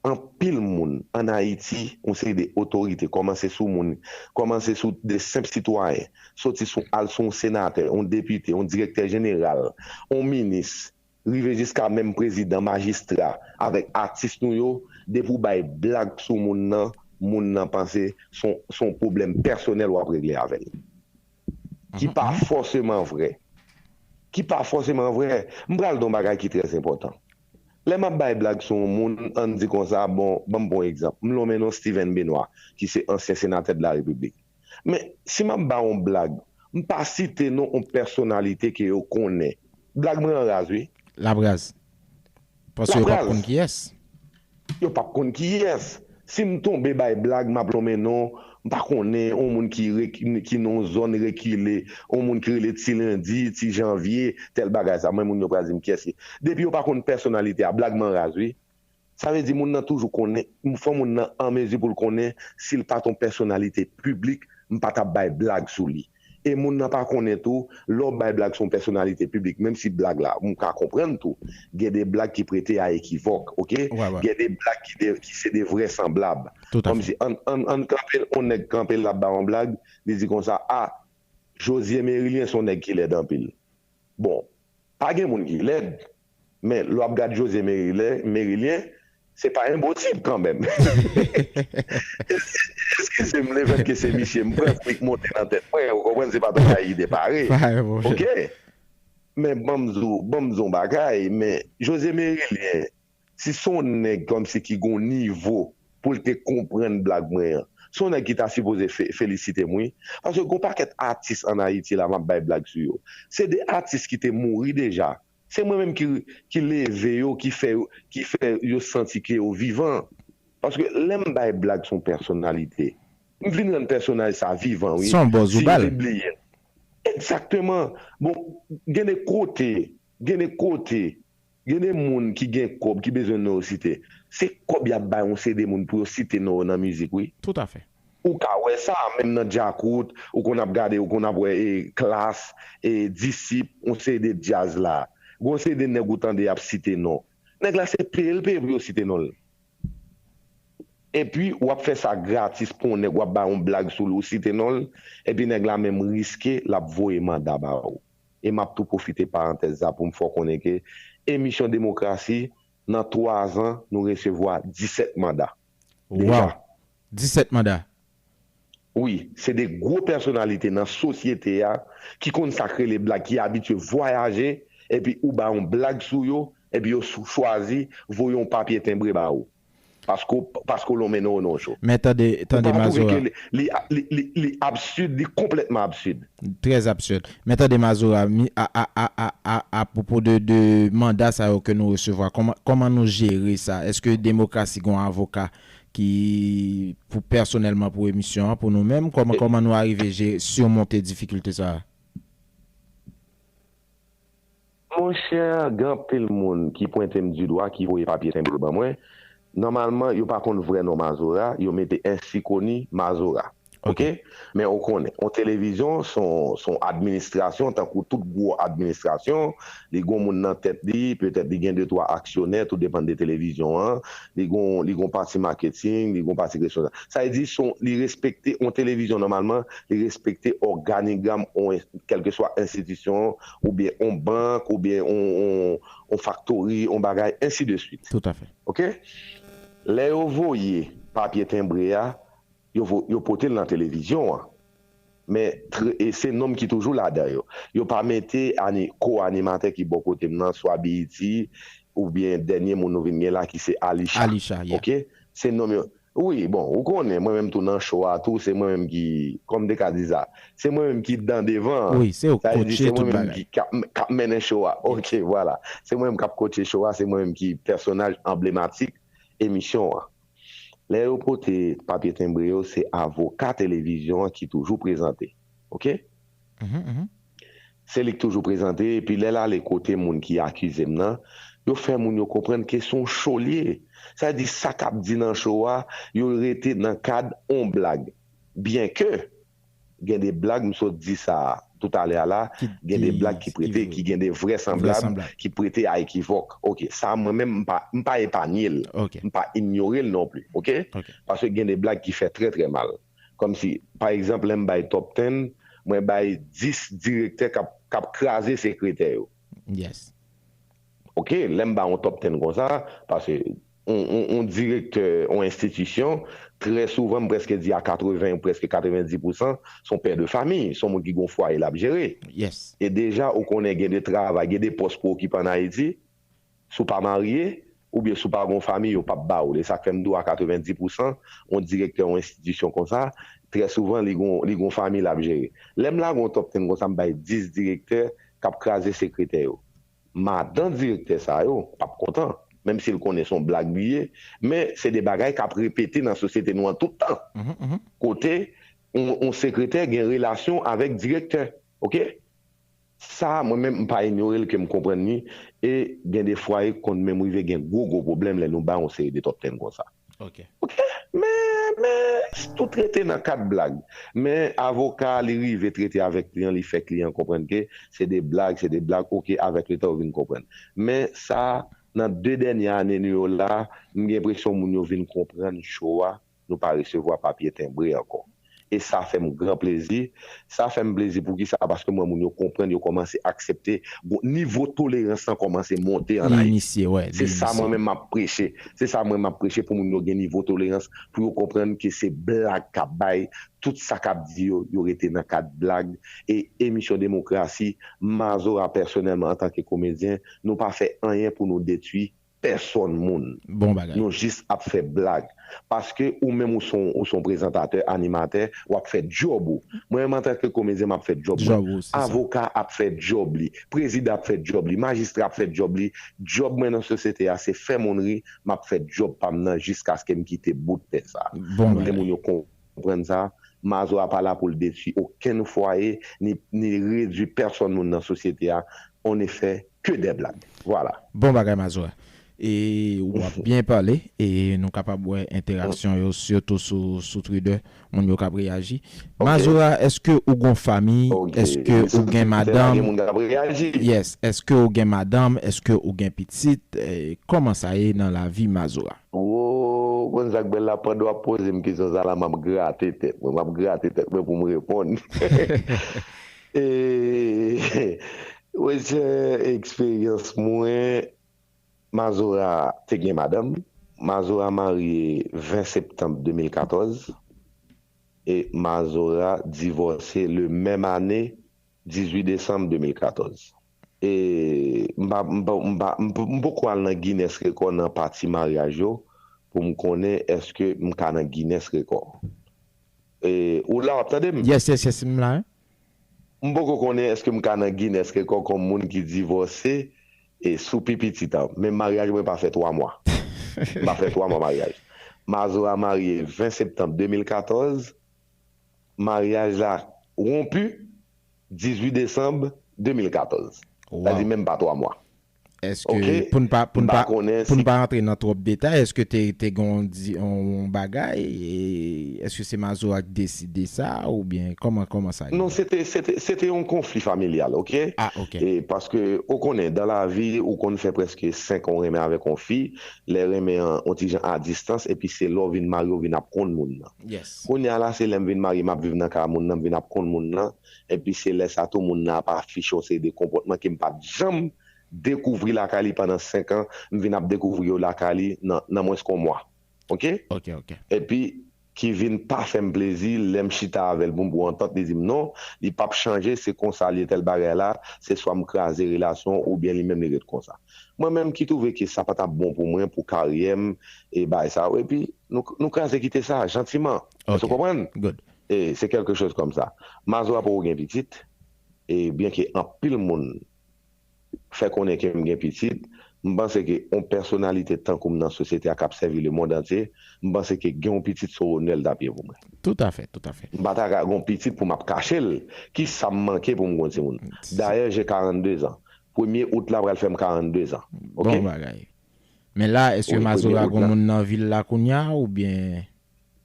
anpil moun ann Ayiti, yon seri de otorite, kòmanse sou moun, kòmanse sou de senp sitwayen, soti sou, al sou yon senatè, yon depite, yon direktè jeneral, yon minis, rive jiska menm prezidan, majistra, avèk atis nou yo, depi w bay blag sou moun nan, moun nan panse se yon, se yon pwoblèm pèsonèl w ap regle avè l. Ki pa fòseman vrè. Ki pa fòseman vrè. M pral di w yon bagay ki trè enpòtan. Lè m ap bay blag sou yon moun, ann di konsa, bon, ban m pran yon egzanp. M lonmen non Steven Benoît, ki se ansyen senatè de la Repiblik. Men, si m ap ba w yon blag, m pa site non yon pèsonalite ke yo konnen. Blag mwen an raz, wi. L ap raz. Paske yo p ap konn kiyès. Yo p ap konn kiyès. Si m tonbe bay blag, m ap lonmen non, m pa konnen, yon moun ki, ki nan yon zòn rekile, yon moun ki rele Ti Lendi, Ti Janvye, tèl bagay sa. Mwen, moun yo pral di m kiyès li. Depi yo pa konn pèsonalite a, blag mwen an raz, wi. Sa vle di moun nan toujou konnen, fò moun nan an mezi pou l konnen si l pa t yon pèsonalite piblik, m pa t ap bay blag sou li. E moun nan pa konnen tou, lè w bay blag sou yon pèsonalite piblik, menm si blag la, m ka konprann tou, gen de blag ki prete a ekivòk, oke? Gen de blag ki, de, ki se de vrèsanblab. Kòmsi, ann, ann, ann kanpe, yon nèg kanpe, l ap bay yon blag, li di konsa, a, José Merilien se yon nèg ki lèd anpil. Bon, pa gen moun ki lèd, men lè w ap gad José Merilien, Merilien, se pa yon bon tip kanmenm. Eskize m, lefètke se misye m pran, kwik monte nan tèt mwen, ou konprann, se pa travay ki te pare. Oke? Men ban m di w, ban m di w yon bagay, men José Merilien, si se yon nèg kòmsi ki gon nivo pou l te konprann blag mwen an, se yon nèg ki ta sipoze fe, felisite m, wi. Paske gon pakèt atis ann Ayiti la, m ap bay blag sou yo. Se de atis ki te mouri deja. Se mwen menm ki, ki leve yo, ki fè, ki fè yo santi ke yo vivan. Paske lè m bay blag sou yon pèsonalite, m vin rann pèsonaj sa vivan, wi. Si yo te bliye l. Egzakteman. Bon, gen de kote, gen de kote, gen de moun ki gen kòb ki bezwen non yo site. Se kòb y ap bay yon seri de moun pou yo site non yo nan mizik, wi. Ou ka wè sa, menm nan djakout, ou konn ap gade, ou konn ap wè e, Klass, e, Disip, yon seri de djaz la. Gon seri de nèg ou tande y ap site non. Nèg la se peye l peye pou yo site non l. Epi, w ap fè sa gratis pou yon nèg, w ap bay yon blag sou li, ou site non l, epi nèg la menm riske l ap voye manda ba ou. E m ap tou pwofite parantèz sa pou m fè w konnen ke emisyon Demokrasi, nan twa zan, nou resevwa disèt manda. Deja. Waw! Disèt manda. Wi, se de gwo pèsonalite nan sosyete a ki konn sa k rele blag, ki abitye vwayaje, epi ou ba yon blag sou yo, epi yo sou- chwazi voye yon papye tenbre ba ou. Paske w- paske w lonmen non w nan yon show. Men tande, tande Mazora. Li, li, li, li absid, li konplètman absid. Trè absid. Men tande Mazora, mi- a, a, a, a, a, apwopo de, de manda sa yo ke nou resevwa, kòman, kòman nou jere sa? Èske Demokrasi gen yon avoka ki pou pèsonèlman pou emisyon an, pou nou menm, kòman, kòman nou arive je- simonte difikilte sa a? Monchè, gen anpil moun ki pwente m di dwa, ki voye papye tenbre ban mwen. Nòmalman, yo pa konn vrè non Mazora, yo mete ensi koni Mazora. Oke? Men ou konnen, yon televizyon, se yon, se yon administrasyon, tankou tout gwo administrasyon, li gon moun nan tèt li, petèt li gen de twa aksyonè, tou depann de televizyon an, li gon, li gon pati maketing, li gon pati kesyon sa. Sa vle di, se yon- li respekte, yon televizyon nòmalman, li respekte òganigram, yon kèlkeswa enstitisyon, oubyen yon bank, oubyen yon, yon, yon faktori, yon bagay, ensi de swit. Toutafè. Oke? Lè yo voye papye tenbre a, yo, vo- yo pote l nan televizyon an. Men, tr- e se non m ki toujou ladan yo. Yo pa mete ani- ko-animatè ki bò kote m nan, swa B E T, oubyen dènye moun nou vin gen la, ki se Alisha. Alisha, yeah. Oke? Se non m yo. Wi, bon, ou konnen, mwen menm tou nan show a tou, se mwen menm ki, kòm m te ka di sa, se mwen menm ki dan devan an. Wi, se ou k kotche tout bagay. Sa vle di, se mwen menm ki, k ap, k ap mennen show a. Oke, vwala. Se mwen menm k ap kotche show a, se mwen menm ki pèsonaj anblematik emisyon an. Lè yo pote papye tenbre yo, se avoka televizyon an ki toujou prezante. Oke? Se li k toujou prezante, epi lè l ale kote moun ki akize m nan, yo fè moun yo konprann ke se yon show l ye. Sa vle di, sa k ap di nan show a, yo rete nan kad yon blag. Byenke, gen de blag, m sot di sa toutalè a la, gen de blag ki prete, ki gen de vrèsanblab, ki prete a ekivòk. Oke, sa mwen menm, m pa, m pa epanye l, m pa inyore l non pli, oke? Paske gen de blag ki fè trè, trè mal. Kòmsi, pa egzanp, lè m bay top ten, mwen bay dis direktè k ap, k ap kraze sekretè yo. Oke, lè m ba yon top ten konsa, paske yon, yon, yon direktè, yon enstitisyon, trè souvan, m prèske di a katreven, prèske katrevendis pousan, se yon pè de famiy, se yon moun ki gen yon fwaye l ap jere. E deja, ou konnen gen de travay, gen de pòs pou okipe ann Ayiti, si w pa marye, oubyen si w pa gen yon famiy, yo p ap ba w l. E sa k fè m di w a katrevendis pousan, yon direktè yon enstitisyon konsa, trè souvan, li gen, li gen yon famiy l ap jere. Lè m lage yon top ten konsa, m bay dis direktè k ap kraze sekretè yo. Madan direktè sa yo p ap kontan, menm si l konnen se yon blag li ye, men se de bagay k ap repete nan sosyete nou an tout tan. Kote yon, yon sekretè gen relasyon avèk direktè, oke? Sa, mwen menm, m pa inyore l, ke m konprann li, e gen de fwaye k konn menm rive gen gwo, gwo pwoblèm lè nou ba yon seri de top ten konsa. Ok. Ok, men, men, tout rete nan kad blag. Men avoka, li rive trete avèk kliyan, li fè kliyan konprann ke se de blag, se de blag, ok, avèk letan ou vin konprann. Men sa, nan de dènye ane nou yo la, m gen enpresyon moun yo vin konprann cho a, nou pa resevwa papye tenbre ankò. E sa fè m gran plezi. Sa fè m plezi poukisa? Paske m wè moun yo konprann, yo kòmanse aksepte. Bon, nivo tolerans lan kòmanse monte an Li Ayiti. inisye, wè. Se Li sa mwen inisye. Menm m ap preche. Se sa mwen m ap preche pou moun yo gen nivo tolerans, pou yo konprann ke se blag k ap bay. Tout sa k ap di yo, yo rete nan kad blag. E emisyon Demokrasi, Mazora pèsonèlman antanke komedyen, nou pa fè anyen pou nou detwi pèsòn moun. Bon bagay. Nou jis ap fè blag. Paske ou menm ou se yon, ou se yon prezantatè, animatè, w ap fè djòb ou. Mwen menm antanke komedyen, m ap fè djòb mwen. Djòb ou, se sa. Avoka ap fè djòb li. Prezidan ap fè djòb li. Majistra ap fè djòb li. Djòb mwen nan sosyete a, se fè moun ri. M ap fè djòb pa m nan jiskaske m kite bout tè sa. Bon Pou lè bagay. Moun yo konprann sa, Mazora pa la pou l detwi okenn fwaye, ni, ni redwi pèsòn moun nan sosyete a. On ne fait que des blagues. Vwala. Bon bagay, Mazora. E w ap byen pale, e nou kapab wè entèraksyon yo, sitou sou, sou Twitter, moun yo k ap reyaji. Ok. Mazora, èske ou gon fanmi? Ok. Èske ou gen Twitter la, madanm? Gen moun k ap reyaji. Yes, èske ou gen madanm? Èske ou gen pitit? E, kòman sa ye nan lavi Mazora? Wo, konn sa k bèl la, pandan w ap poze m kesyon sa la, m ap grate tèt mwen, m ap grate tèt mwen pou m reponn. E, wè, se eksperyans mwen, Mazora te gen madanm. Mazora marye ven septanm de mil katòz. E Mazora divòse le menm ane, dizuit desanm de mil katòz. E m pa, m pa, m pa, m p-, m poko al nan Guinness Record nan pati maryaj yo pou m konnen èske m ka nan Guinness Record. E, ou la, w ap tande m? Yes, yes, yes, m la. M poko konnen èske m ka nan Guinness Record kòm moun ki divòse e sou pi piti tan. Men maryaj mwen pa fè twa mwa. M pa fè twa mwa maryaj. Mazora marye ven septanm de mil katòz. Maryaj la wonpi dizuit desanm de mil katòz. Sa di menm pa twa mwa. Èske, pou n pa, pou n M pa pa, konnen pou n si pa rantre nan twòp detay, èske te, te gen yon di-, yon bagay, e èske se Mazora k deside sa, oubyen kòman, kòman sa ye? Non, se te, se te, se te yon konfli familyal, ok? Ah, ok. E paske, ou konnen, dan lavi, ou konn fè prèske senk an ou renmen avèk yon fi, lè renmen an, yon ti jan a distans, epi se lè w vin marye, w vin ap konn moun nan. Yes. Kounye a la, se lè m vin marye, m ap viv nan kay moun nan, m vin ap konn moun nan, epi se lè sa tou, moun nan ap afiche yon seri de konpòtman ke m pa t janm dekouvri lakay li pandan senk an, m vin ap dekouvri yo lakay li nan, nan mwens ke yon mwa. Ok? Ok, ok. Epi, ki vin pa fè m plezi, lè m chita avè l pou m pran antant, li di m non, li p ap chanje, se konsa l ye, tèl bagay la, se swa m kraze relasyon oubyen li menm li ret konsa. Mwen menm ki twouve ke sa pa t ap bon pou mwen, pou karyè m, e bagay sa yo. Epi, nou, nou kraze kite sa, jantiman. Èske Ok. Ou konprann? Good. E se kèlke choz kòm sa. Mazora poko gen pitit, e byen ke anpil moun fè konnen ke m gen pitit, m panse ke yon pèsonalite tankou m nan sosyete a k ap sèvi lemonn antye, m panse ke gen yon pitit se yon onè l t ap ye pou mwen. Toutafè, toutafè. M pa ta ka gen yon pitit pou m ap kache l. Kisa m manke pou m gen yon timoun? Se- Dayè, j'ai quarante-deux ans. Premye out la pral fè m quarante-deux ans. Ok? Bon bagay. Men la, èske Wi, Mazora premye out gon la. Moun nan vil la kounye a, oubyen?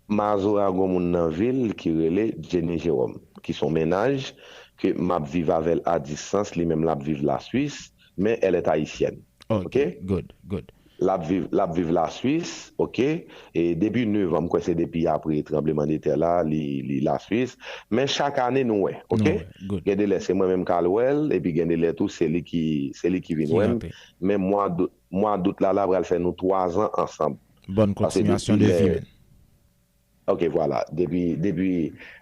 Mazora gon moun nan vil ki rele Jenny Jérôme, ki se yon mennaj ke m ap viv avè l a distans, li menm l ap viv Laswis, men elle est haïtienne. Ok, Ok? Good, good. L ap viv, l ap viv Laswis, ok? E depi novanm, m kwè se depi apre tranbleman de tè la, li, li Laswis. Men chak ane nou wè, ok? Nou wè, good. Gen de lè se mwen menm k al wè l, epi gen de lè tou se li ki, se li ki vin Ki wè m. Ranpe. Men mwa dout, mwa dout la, la pral fè nou twa zan ansanm. Bonne Paske continuation depi de lè- vie, man. Ok, vwala. Depi, depi,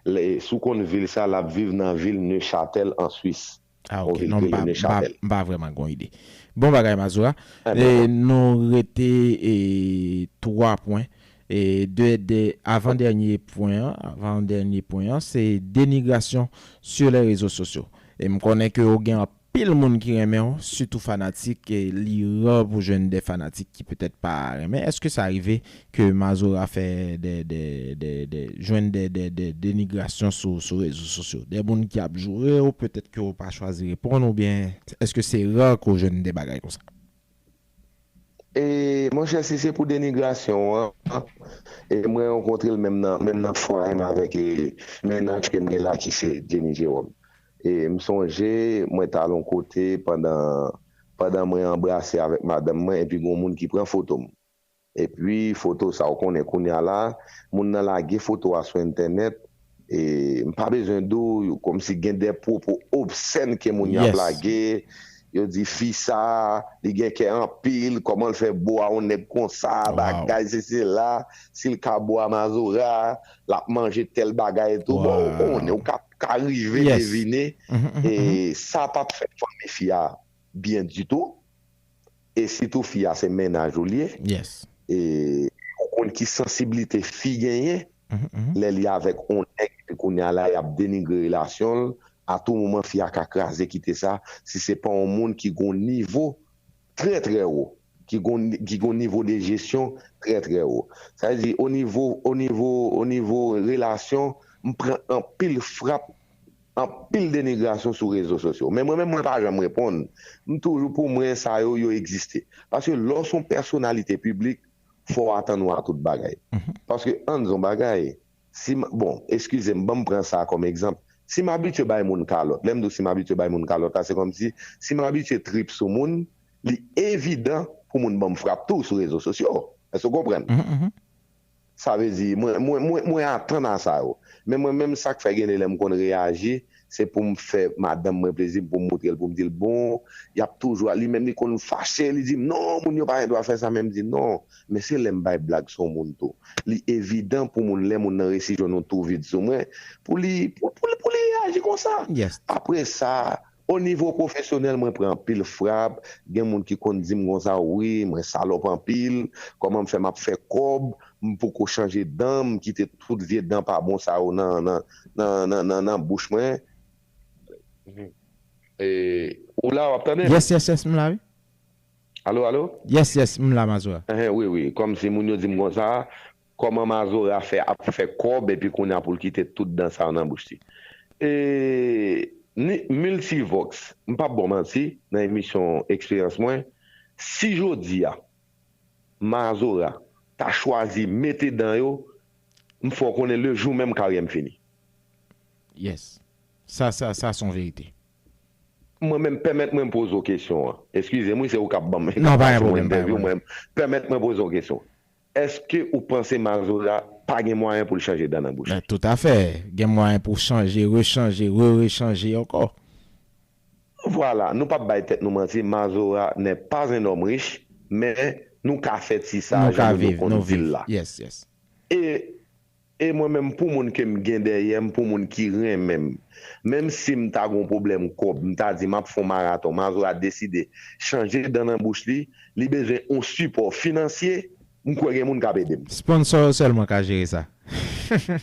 lè, si w konn vil sa, l ap viv nan vil Nechatel an Swis. Ah, Yon ok. vil Non, ki m pa, rele m pa, Nechatel. M pa vrèman gon ide. Bon bagay, Mazora. Eh, E, bon. Nou rete e, twa pwen. E, de, de, avan dènye pwen an, avan dènye pwen an, se denigrasyon sur les réseaux sociaux. E m konnen ke ou gen anpil anpil moun ki renmen w, sitou fanatik, e li ra pou jwenn de fanatik ki petèt pa renmen. Èske sa rive ke Mazora fè de, de, de, de, jwenn de, de, de denigrasyon sou, sou rezo sosyo? De moun ki ap joure w, petèt ke w pa chwazi reponn, oubyen èske se ra ke w jwenn de bagay konsa? E, monchè, si se pou denigrasyon an, e mwen rankontre l menm nan, menm nan fwaye m avèk e, mennaj ke m gen la ki se Jenny Jerome. E m sonje, mwen t al yon kote pandan, pandan mwen anbrase avèk madanm mwen, epi gen yon moun ki pran foto m. Epi foto sa, ou konnen kounye a la, moun nan lage foto a sou entènèt, e m pa bezwen di w, kòmsi gen de pwopo obsèn ke moun yo ap lage, yo di fi sa, li gen kè anpil, kòman l fè bo a yon nèg konsa, bagay sesi sela, si l ka bo a mazora, l ap manje tèl bagay etou, bon, ou konnen, ou ka, ka rive devine, e sa p ap fè fanmi fi a byen ditou, e sitou fi a se mennaj ou l ye, e ou konn ki sansiblite fi genyen, lè li avèk on nèg, epi kounye a la, y ap denigre relasyon l, a tou moman, fi a ka kraze kite sa, si se pa on moun ki gon nivo trè, trè wo, ki gon, ki gon nivo de jesyon trè, trè wo. Sa vle di, o nivo, o nivo, o nivo relasyon, m pran anpil frap, anpil denigrasyon sou rezo sosyo. Men mwen menm, mwen pa janm reponn. M toujou, pou mwen, sa yo, yo egziste. Paske lè w se yon pèsonalite piblik, fò w atann ou a tout bagay. Paske ann di yon bagay, si m, bon, eskize m, ban m pran sa kòm egzanp. Si m abitye bay moun kalòt, lè m di w si m abitye bay moun kalòt la, se kòmsi, si m abitye trip sou moun, li evidan pou moun ban m frap tou sou rezo sosyo. Èske w konprann? Sa vle di, mwen, mwen, mwen, mwen atann a sa yo. Men mwen menm, sa k fè gen de lè m konn reyaji, se pou m fè madanm mwen plezi, pou m moutre l, pou m di l bon, y ap toujou, li menm li konn fache, li di m, non, moun yo pa gen dwa fè sa, men m di non, men se lè m bay blag sou yon moun tou. Li evidan pou moun, lè moun nan resi jwenn yon tou vid sou mwen, pou li, pou, pou, pou li reyaji konsa. Apre sa, o nivo pwofesyonèl, mwen pran anpil frap. Gen moun ki konn di m konsa, wi, mwen salòp anpil. Kòman m fè m ap fè kòb? M poko chanje dan, m kite tout vye dan pa bon sa yo nan, nan, nan, nan, nan, nan bouch mwen. Ou la, w ap tande m? Yes, yes, yes, m la, wi. Alo, alo? Yes, yes, m la, Mazora. Enhen, wi, wi. Kòmsi moun yo di m konsa, kòman Mazora fè ap fè kòb epi kounye a pou l kite tout dan sa yo nan bouch li? E, ni, Multivox, m p ap ba w manti, nan emisyon eksperyans mwen, si jodi a, Mazora ta chwazi mete dan yo, m fè w konnen le jou menm karyè m fini. Yes. Sa, sa, sa se yon verite. Mwen menm, pèmèt mwen poze w kesyon an. Eskize m, wi, se ou k ap ban m, k ap pase mwen entèvyou, mwen, pèmèt mwen poze w kesyon. Èske ou panse Mazora pa gen mwayen pou l chanje dan nan bouch li? Toutafè. Gen mwayen pou chanje, rechanje, re-rechanje ankò. Vwala, nou p ap bay tèt nou manti, Mazora n'est pas un homme riche, men nou ka fè ti sa, jan moun yo konn di l la. E, e mwen menm, pou moun ke m gen dèyè m, pou moun ki renmen m, menm si m ta gon pwoblèm kòb, m ta di m ap fè yon maraton, Mazora deside chanje dan nan bouch li, li bezwen yon sipò finansye, m kwè gen moun k ap ede m. Sponsò yo sèlman ka jere sa.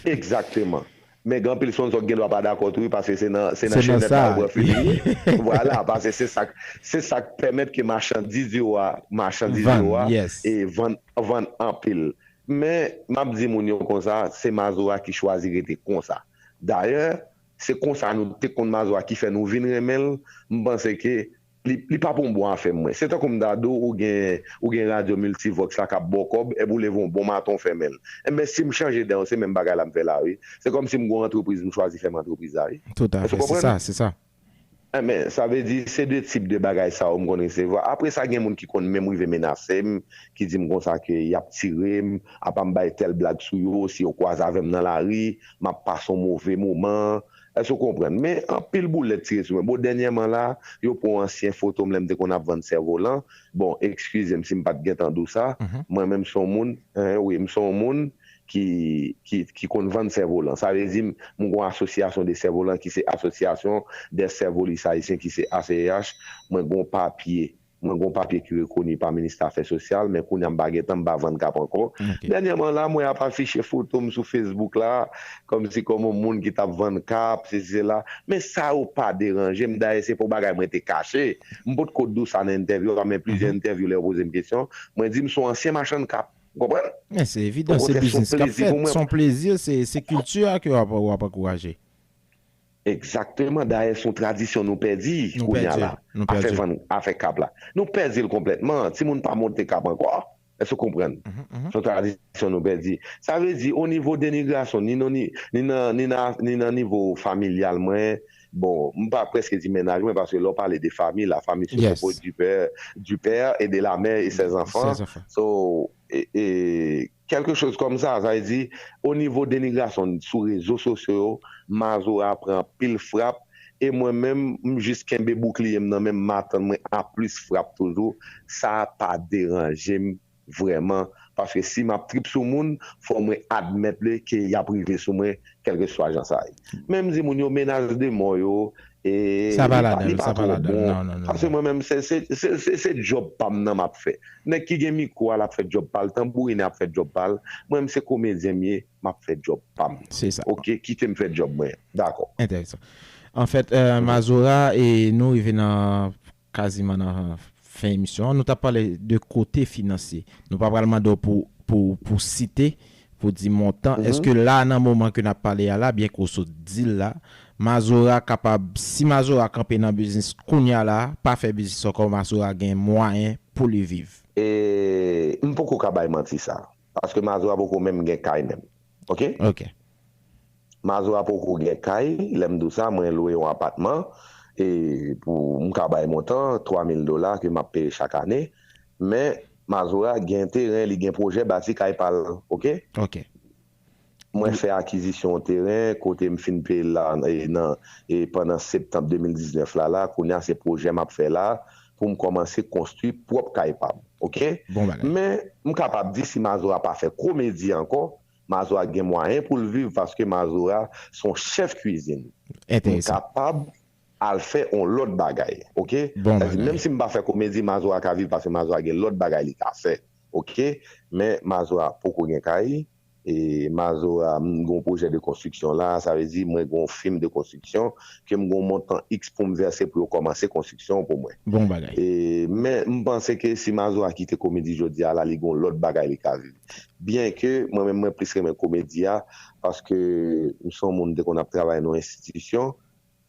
Egzakteman. Men gen anpil sponsò ki gen dwa pa dakò tou wi, paske se nan, se nan chenèt la yo pran fini. Vwala, paske se sa k, se sa k pèmèt ke machandiz yo a, machandiz yo a, e vann, vann anpil. Men, m ap di moun yo konsa, se Mazora ki chwazi rete konsa. Dayè, se konsa nou te konn Mazora ki fè nou vin renmen l. M panse ke li, li p ap yon bon afè mwen. Se tankou m ta di w, ou gen, ou gen radyo Multivox la k ap ba w kòb, epi w leve yon bon maten w fèmen l. Enben, si m chanje dan yo, se menm bagay la m fè la wi. Se kòmsi m gen yon antrepriz, m chwazi fèmen antrepriz la wi. Toutafè, se sa, se sa. Enben, sa vle di, se de tip de bagay sa yo m konn resevwa. Apre sa, gen moun ki konn menm rive menase m, ki di m konsa ke y ap tire m, apa m bay tèl blag sou yo, si yo kwaze avè m nan lari, m ap pase yon move moman. Èske w konprann? Men anpil boulèt tire sou mwen. Bon, dènyèman la, yo pran yon ansyen foto m lè m te konn ap vann sèvolan. Bon, eskize m si m pa t gentan di w sa. Mwen menm, m se yon moun, en, wi, m se yon moun ki, ki, ki konn vann sèvolan. Sa vle di, m, m gen yon asosyasyon de sèvolan ki se Association des Servolistes Haïtiens, ki se A C H. Mwen gen yon papye Mwen gen yon papye ki rekoni pa Ministè Afè Sosyal, men kounye a m pa gen tan, m pa vann kap ankò. Dènyèman la, mwen ap afiche foto m sou Facebook la, kòmsi kòm yon moun ki t ap vann kap, sesi sela. Men sa yo pa deranje m. Dayè, se pa yon bagay mwen te kache. M potko di w sa nan entèvyou a, men plizyè entèvyou, lè yo poze m kesyon, mwen di m se yon ansyen machann kap. Ou konprann? Men se evidan, se biznis k ap fèt. Se yon plezi pou mwen. Se yon plezi, se, se kilti a ke w ap, w ap ankouraje. Egzakteman. Dayè, se yon tradisyon nou pèdi kounye a la. Afè vann, afè kap la. Nou pèdi l konplètman. Timoun pa monte kap ankò. Èske w konprann? Se yon tradisyon nou pèdi. Sa vle di, o nivo denigrasyon, ni nan, ni, ni nan, ni nan, ni nan nivo familyal mwen, bon, m pa prèske di mennaj mwen, paske lè w pale de famille, la famille se compose du père, du père et de la mère et ses enfants. So, e, e, quelque chose comme ça, sa vle di, o nivo denigrasyon sou rezo sosyo yo, Mazora pran anpil frap, e mwen menm, m jis kenbe boukliye m nan men m, m atann mwen a plis frap toujou, sa pa deranje m vrèman, paske si m ap trip sou moun, fò mwen admèt li ke y ap rive sou mwen, kèlkeswa jan sa ye. Men m di moun yo, menaj de mò yo, e, li pa, li pa twò bon. Paske mwen menm, se, se, se, se, se djòb pa m nan m ap fè. Nèg ki gen mikwo a, l ap fè djòb pa l, tanbourinè ap fè djòb pa l, mwen menm se komedyen m ye, m ap fè djòb pa m. Se sa. Oke, kite m fè djòb mwen. Dakò. Enteresan. Anfèt, euh, Mazora, e nou rive nan kaziman nan fen emisyon an. Nou t ap pale de kote finansye. Nou pa pral mande w pou, pou, pou site, pou di montan. Èske la, nan moman ke n ap pale a la, byen ke w sot di l la, Mazora kapab, si Mazora kanpe nan biznis kounye a la, pa fè biznis ankò, Mazora gen mwayen pou li viv? E m poko ka bay manti sa. Paske Mazora poko menm gen kay menm. Oke? Oke. Mazora poko gen kay, lè m di w sa, mwen lwe yon apatman, e pou m ka bay montan, twa mil dola ke m ap peye chak ane. Men, Mazora gen teren, li gen pwojè bati kay pa l, oke? Oke. Mwen fè akizisyon yon teren, kote m fin peye l la, e nan, e pandan septanm de mil diznèf la, la, kounye a se pwojè m ap fè la, pou m kòmanse konstwi pwòp kay pa m, oke? Bon bagay. Men, m kapab di si Mazora pa fè komedi ankò, Mazora gen mwayen pou l viv paske Mazora se yon chèf kwizin. Enteresan. M kapab al fè yon lòt bagay, oke? Bon bagay. Sa di, menm si m pa fè komedi, Mazora ka viv paske Mazora gen lòt bagay li ka fè, oke? Men Mazora poko gen kay, e Mazora, m gen yon pwojè de konstriksyon la, sa vle di mwen gen yon fim de konstriksyon, ke m gen yon montan X pou m vèse pou yo kòmanse konstriksyon an pou mwen. Bon bagay. E, men m panse ke si Mazora kite komedi jodi a la, li gen yon lòt bagay li ka viv. Byen ke mwen menm mwen plis renmen komedi a, paske m se yon moun m te konn ap travay nan yon enstitisyon,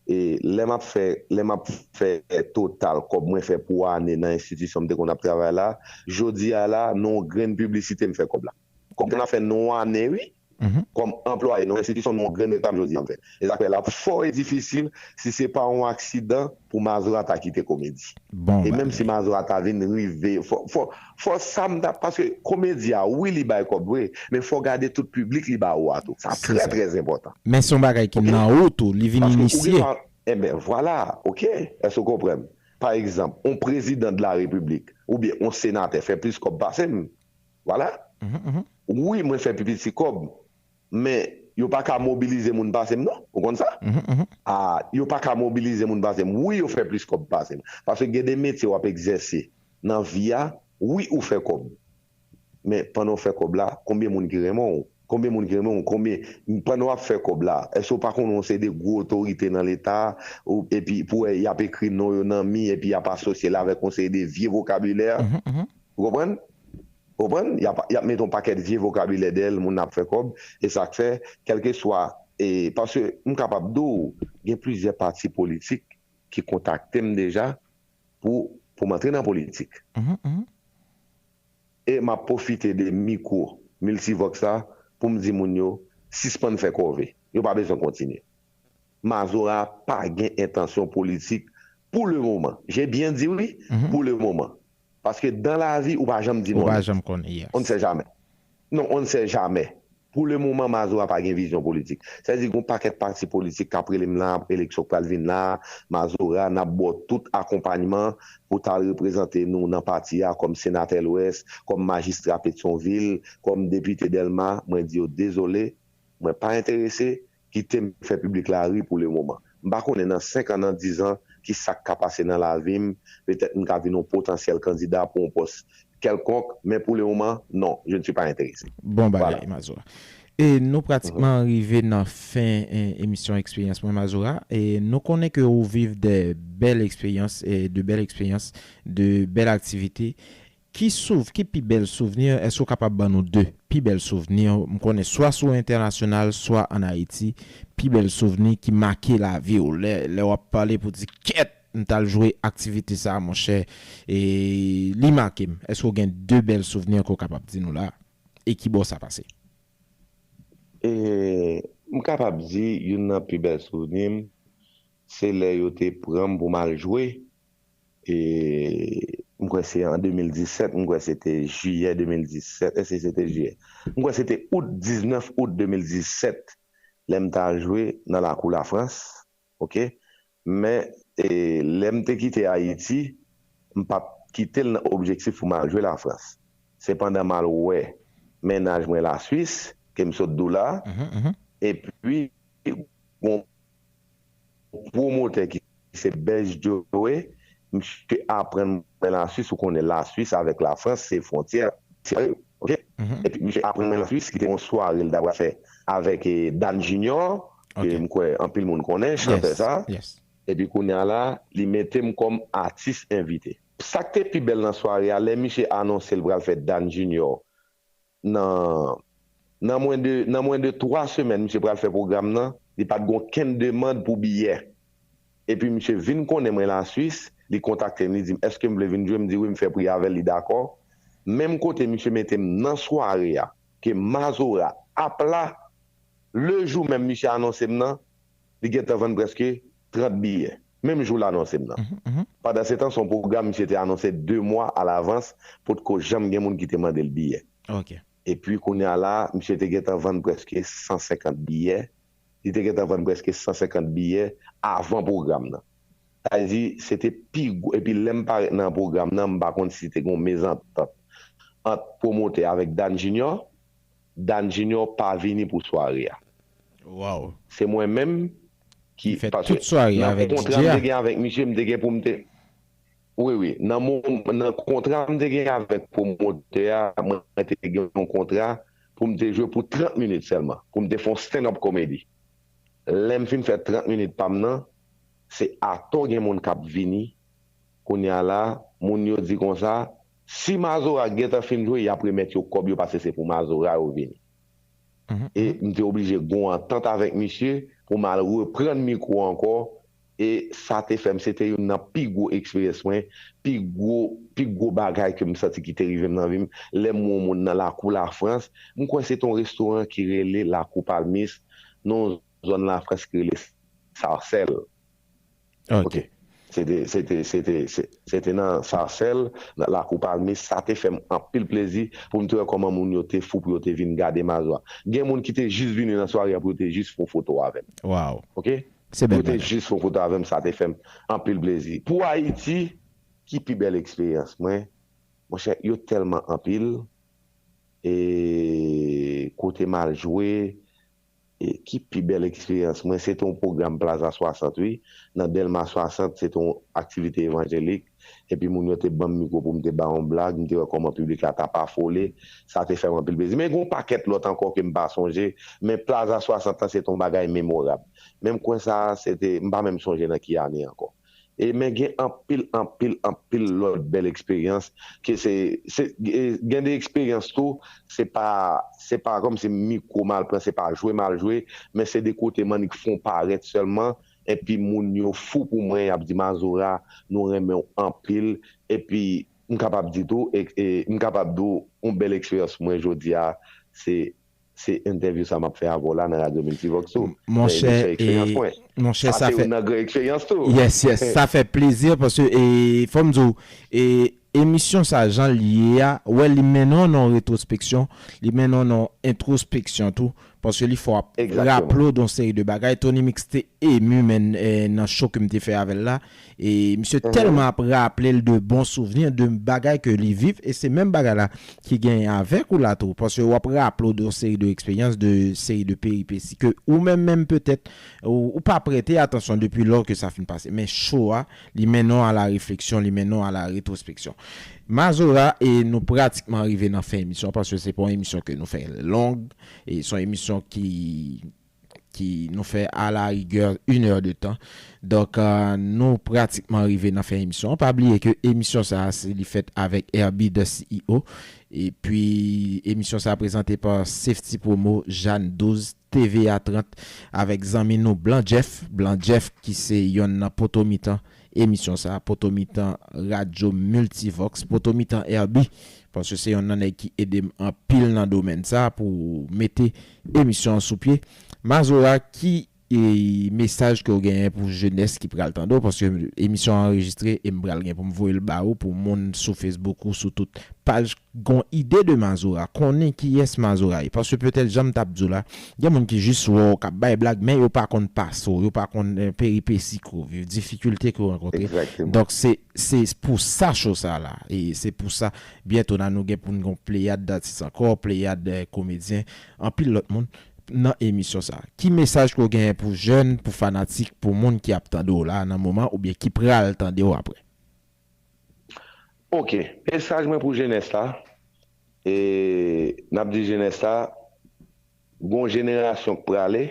e lè m ap fè, lè m ap fè total kòb mwen fè pou ane nan enstitisyon m te konn ap travay la, jodi a la, nan yon grenn piblisite m fè kòb la. Kòb mwen ap fè nan yon ane, wi. Kòm anplwaye nan yon enstitisyon, nan yon grenn reklam jodi a m fè. E sa k fè l ap fò e difisil si se pa yon aksidan pou Mazora ta kite komedi. Bon bagay. E menm si Mazora ta vin rive, fò, fò, fò sa m ta, paske komedi a, wi, li bay kòb vre, men fò gade tout piblik li ba ou a tou. Sa trè, trè enpòtan. Men se yon bagay ki nan ou tou, li vin inisye. Enben, vwala, oke. Èske w konprann? Pa egzanp, yon prezidan de la repiblik oubyen yon senatè fè plis kòb pase m. Vwala. Wi, mwen fè pi piti kòb, men yo pa ka mobilize moun pase m non. Ou konn sa? A, yo pa ka mobilize moun pase m. Wi, yo fè plis kòb pase m. Paske gen de metye w ap egzèse nan vi a, wi, ou fè kòb. Men pandan w fè kòb la, konbyen moun ki renmen w? Konbyen moun ki renmen w? Konbyen, pandan w ap fè kòb la, èske w pa konnen yon seri de gwo otorite nan Leta, ou, epi pou wè y ap ekri non yo nan mi, epi y ap asosye l avèk yon seri de vye vokabilè? Ou konprann? Ou konprann? Y ap, y ap mete yon pakèt vye vokabilè dèyè l, moun nan ap fè kòb, e sa k fè, kèlkeswa, e, paske m kapab di w, gen plizyè pati politik ki kontakte m deja pou, pou m antre nan politik. E m ap pwofite de mikwo Multivox la pou m di moun yo, sispann fè kòve. Yo pa bezwen kontinye. Mazora pa gen entansyon politik pou le moman. Je byen di wi, pou le moman. Paske dan lavi, ou pa janm di non. Ou pa janm konnen, yes. On ne sait jamais. Non, on ne sait jamais. Pou le moman, Mazora pa gen vizyon politik. Sa vle di, gen yon pakèt pati politik k ap rele m la, eleksyon k pral vin la, Mazora, n ap ba w tout akonpayman pou w t al reprezante nou nan pati a kòm senatè Lwès, kòm majistra Petyonvil, kòm depite Dèlma. Mwen di yo dezole, mwen pa enterese, kite m fè piblik la ri pou le moman. M pa konnen nan senk an, nan diz an, ki sa k ka pase nan lavi m. Petèt m ka vin yon potansyèl kandida pou yon pòs kèlkonk, men pou le moman, non, je ne suis pas intéressé. Bon bagay, Mazora. E nou pratikman rive nan fen eh, emisyon Eksperyans Mwen Mazora. E nou konnen ke ou viv de bèl eksperyans, eh, de bèl eksperyans, de bèl aktivite. Ki souv, ki pi bèl souvni, èske ou kapab ban nou de pi bèl souvni? M konnen swa sou entènasyonal, swa ann Ayiti, pi bèl souvni ki make lavi w. Lè, lè w ap pale pou di kèt, m t al jwe aktivite sa, monchè, e li make m. Èske w gen de bèl souvni ke w kapab di nou la? E ki bò sa pase? E m kapab di youn nan pi bèl souvni m, se lè yo te pran m pou m al jwe. E m kwè se an de mil disèt, m kwè se te jiyè de mil disèt, èske se te jiyè? M kwè se te out, diznèf out de mil disèt, lè m t al jwe nan lakou Lafrans, oke? Men e, lè m te kite Ayiti, m pa t kite l nan objektif pou m al jwe Lafrans. Sepandan, m al wè mennaj mwen Laswis, ke m sot di w la, epi gon pwomotè ki se Bèj Joe, misye aprann mwen Laswis, ou konnen Laswis avèk Lafrans, se fwontyè, oke? Epi misye aprann mwen Laswis, ki te yon sware l ta pral fè avèk eh, Dan Junior, ke m kwè anpil moun konnen, chantè sa. Epi kounye a la, li mete m kòm atis envite. Sa k te pi bèl nan sware a, lè misye anonse l pral fè Dan Junior, nan nan mwen de nan mwen de twa semèn misye pral fè pwogram nan, li pa t gen okenn demann pou biyè. Epi misye vin konnen mwen Laswis, li kontakte m, li di m èske m vle vin jwe, m di wi, m fè pri avè l, li dakò. Menm kote misye mete m nan sware a, ke Mazora ap la, le jou menm misye anonse m nan, li gentan vann prèske trant biyè. Menm jou l anonse m nan. Pandan se tan, se yon pwogram misye te anonse de mwa alavans, potko janm gen moun ki te mande l biyè. Epi kounye a la, misye te gentan vann prèske san senkant biyè. Li te gentan vann prèske san senkant biyè avan pwogram nan. Sa vle di, se te pi gwo. Epi lè m parèt nan pwogram nan, m pa konn si te gen yon mezantant ant pwomotè avèk Dan Junior. Dan Junior pa vini pou sware a. Se mwen menm ki, paske nan kontra m te gen avèk misye, m te gen pou m te Wi, wi. Nan, nan kontra m te gen avèk pwomotè a, mwen te gen yon kontra pou m te jwe pou trant minit sèlman, pou m te fè yon stand-up comedy. Lè m fin fè trant minit pa m nan, se atò gen moun k ap vini. Kounye a la, moun yo di konsa, si Mazora gentan fin jwe, y ap remèt yo kòb yo, paske se pou Mazora yo vini. E m te oblije gen yon antant avèk misye pou m al reprann mikwo ankò. E sa te fè m, se te youn nan pi gwo eksperyans mwen, pi gwo, pi gwo bagay ke m santi ki te rive m nan vi m. Lè m wè yon moun nan lakou Lafrans, m kwè se te yon restoran ki rele Lakou Palmis, nan yon zòn Lafrans ki rele Sarcelles. Ok. Se te, se te, se te, se, se te nan Sarcelles, nan Lakou Palmis, sa te fè m anpil plezi pou m te wè kòman moun yo te fou pou yo te vin gade Mazora. Gen moun ki te jis vini nan sware a pou yo te jis fè yon foto avè m. Ok? Pou yo te jis fè yon foto avè m, sa te fè m anpil plezi. Pou Ayiti, ki pi bèl eksperyans mwen? Monchè, yo tèlman anpil. E kote m al jwe, e ki pi bèl eksperyans mwen, se te yon pwogram Plaza swasant, wi. Nan Dèlma swasant, se te yon aktivite evanjelik. Epi moun yo te ban m mikwo pou m te bay yon blag, m te wè kòman piblik la t ap afole. Sa te fè m anpil plezi. Men gen yon pakèt lòt ankò ke m pa sonje, men Plaza swasant lan, se te yon bagay memorab. Menm kwen sa a, se te, m pa menm sonje nan ki ane ankò. E men gen anpil, anpil, anpil lòt bèl eksperyans ke se, se, e gen de eksperyans tou, se pa, se pa kòmsi mikwo m al pran, se pa jwe m al jwe, men se de kote m annik fè yon parèt sèlman, epi moun yo fou pou mwen, y ap di, Mazora, nou renmen w anpil, epi m kapab di tou, e, e, m kapab di w, yon bèl eksperyans pou mwen jodi a, se se entèvyou sa m ap fè avè w la nan Radyo Miltivox tou. Monchè, e, monchè, sa fè, nan gran eksperyans tou. Yes, yes, sa fè plezi paske, e, fò m di w, e, emisyon sa jan l ye a, wè, li mennen w nan yon retwospeksyon, li mennen w nan yon entwospeksyon tou, Paske li fè w ap raple w de yon seri de bagay. Tony Mix te emu, men, eh, nan show ke m te fè avè l la. E misye tèlman ap raple l de bon souvni, de bagay ke li viv. E se menm bagay la ki genyen avèk ou la tou. Paske w ap raple w de yon seri de eksperyans, de seri de peripesi ke ou menm, menm petèt, ou, ou pa prete atansyon depi lò ke sa fin pase. Men show a, li mennen w a la refleksyon, li mennen w a la retwospeksyon. Mazora, e nou pratikman rive nan fen emisyon, paske se pa yon emisyon ke nou fè long, e se yon emisyon ki, ki nou fè a la rigè une heure de temps. Donk, euh, nou pratikman rive nan fen emisyon. Pa bliye ke emisyon sa a, se li fèt avèk Herbie the C E O. Epi, emisyon sa a prezante pa Safety Promo, Jeanne douz, T V A trant, avèk zanmi nou Blan Jeff. Blan Jeff ki se yonn nan poto mitan emisyon sa a, poto mitan radyo Multivox, poto mitan Herbie. Paske se yonn nan nèg ki ede m anpil nan domèn sa a pou mete emisyon an sou pye. Mazora, ki e mesaj ke w genyen pou jenès ki pral tande w, paske emisyon an anrejistre e m pral gen pou m voye l ba ou, pou moun sou Facebook ou sou tout paj gon ide de Mazora, konnen kiyès Mazora ye. Paske petèt, jan m t ap di w la, gen moun ki jis wè w k ap bay blag, men yo pa konn pase w, yo pa konn, eh, peripesi ke w viv, difikilte ke w rankontre. Donk, se, se pou sa show sa la. E se pou sa, byento la, nou gen pou n gon pleyad datis ankò, pleyad, eh, komedyen, anpil lòt moun nan emisyon sa. Ki mesaj ke w genyen pou jèn, pou fanatik, pou moun ki ap tande w la nan moman, oubyen ki pral tande w apre? Ok, mesaj mwen pou jenès la, e n ap di jenès la, gon jenerasyon k prale,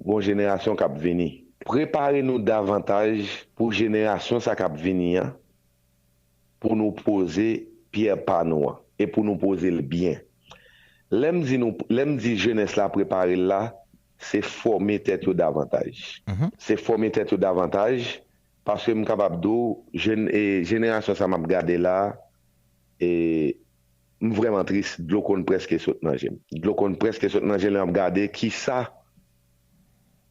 gon jenerasyon k ap vini. Prepare nou davantaj pou jenerasyon sa k ap vini an, pou nou poze pyè pa nou an, e pou nou poze l byen. Lè m di nou, lè m di jenès la prepare l la, se fòme tèt yo davantaj. Se fòme tèt yo davantaj, paske m kapab di w, jèn, e, jenerasyon sa m ap gade la, e, m vrèman tris, dlo konn prèske sot nan je m. Dlo konn prèske sot nan je m lè m ap gade kisa,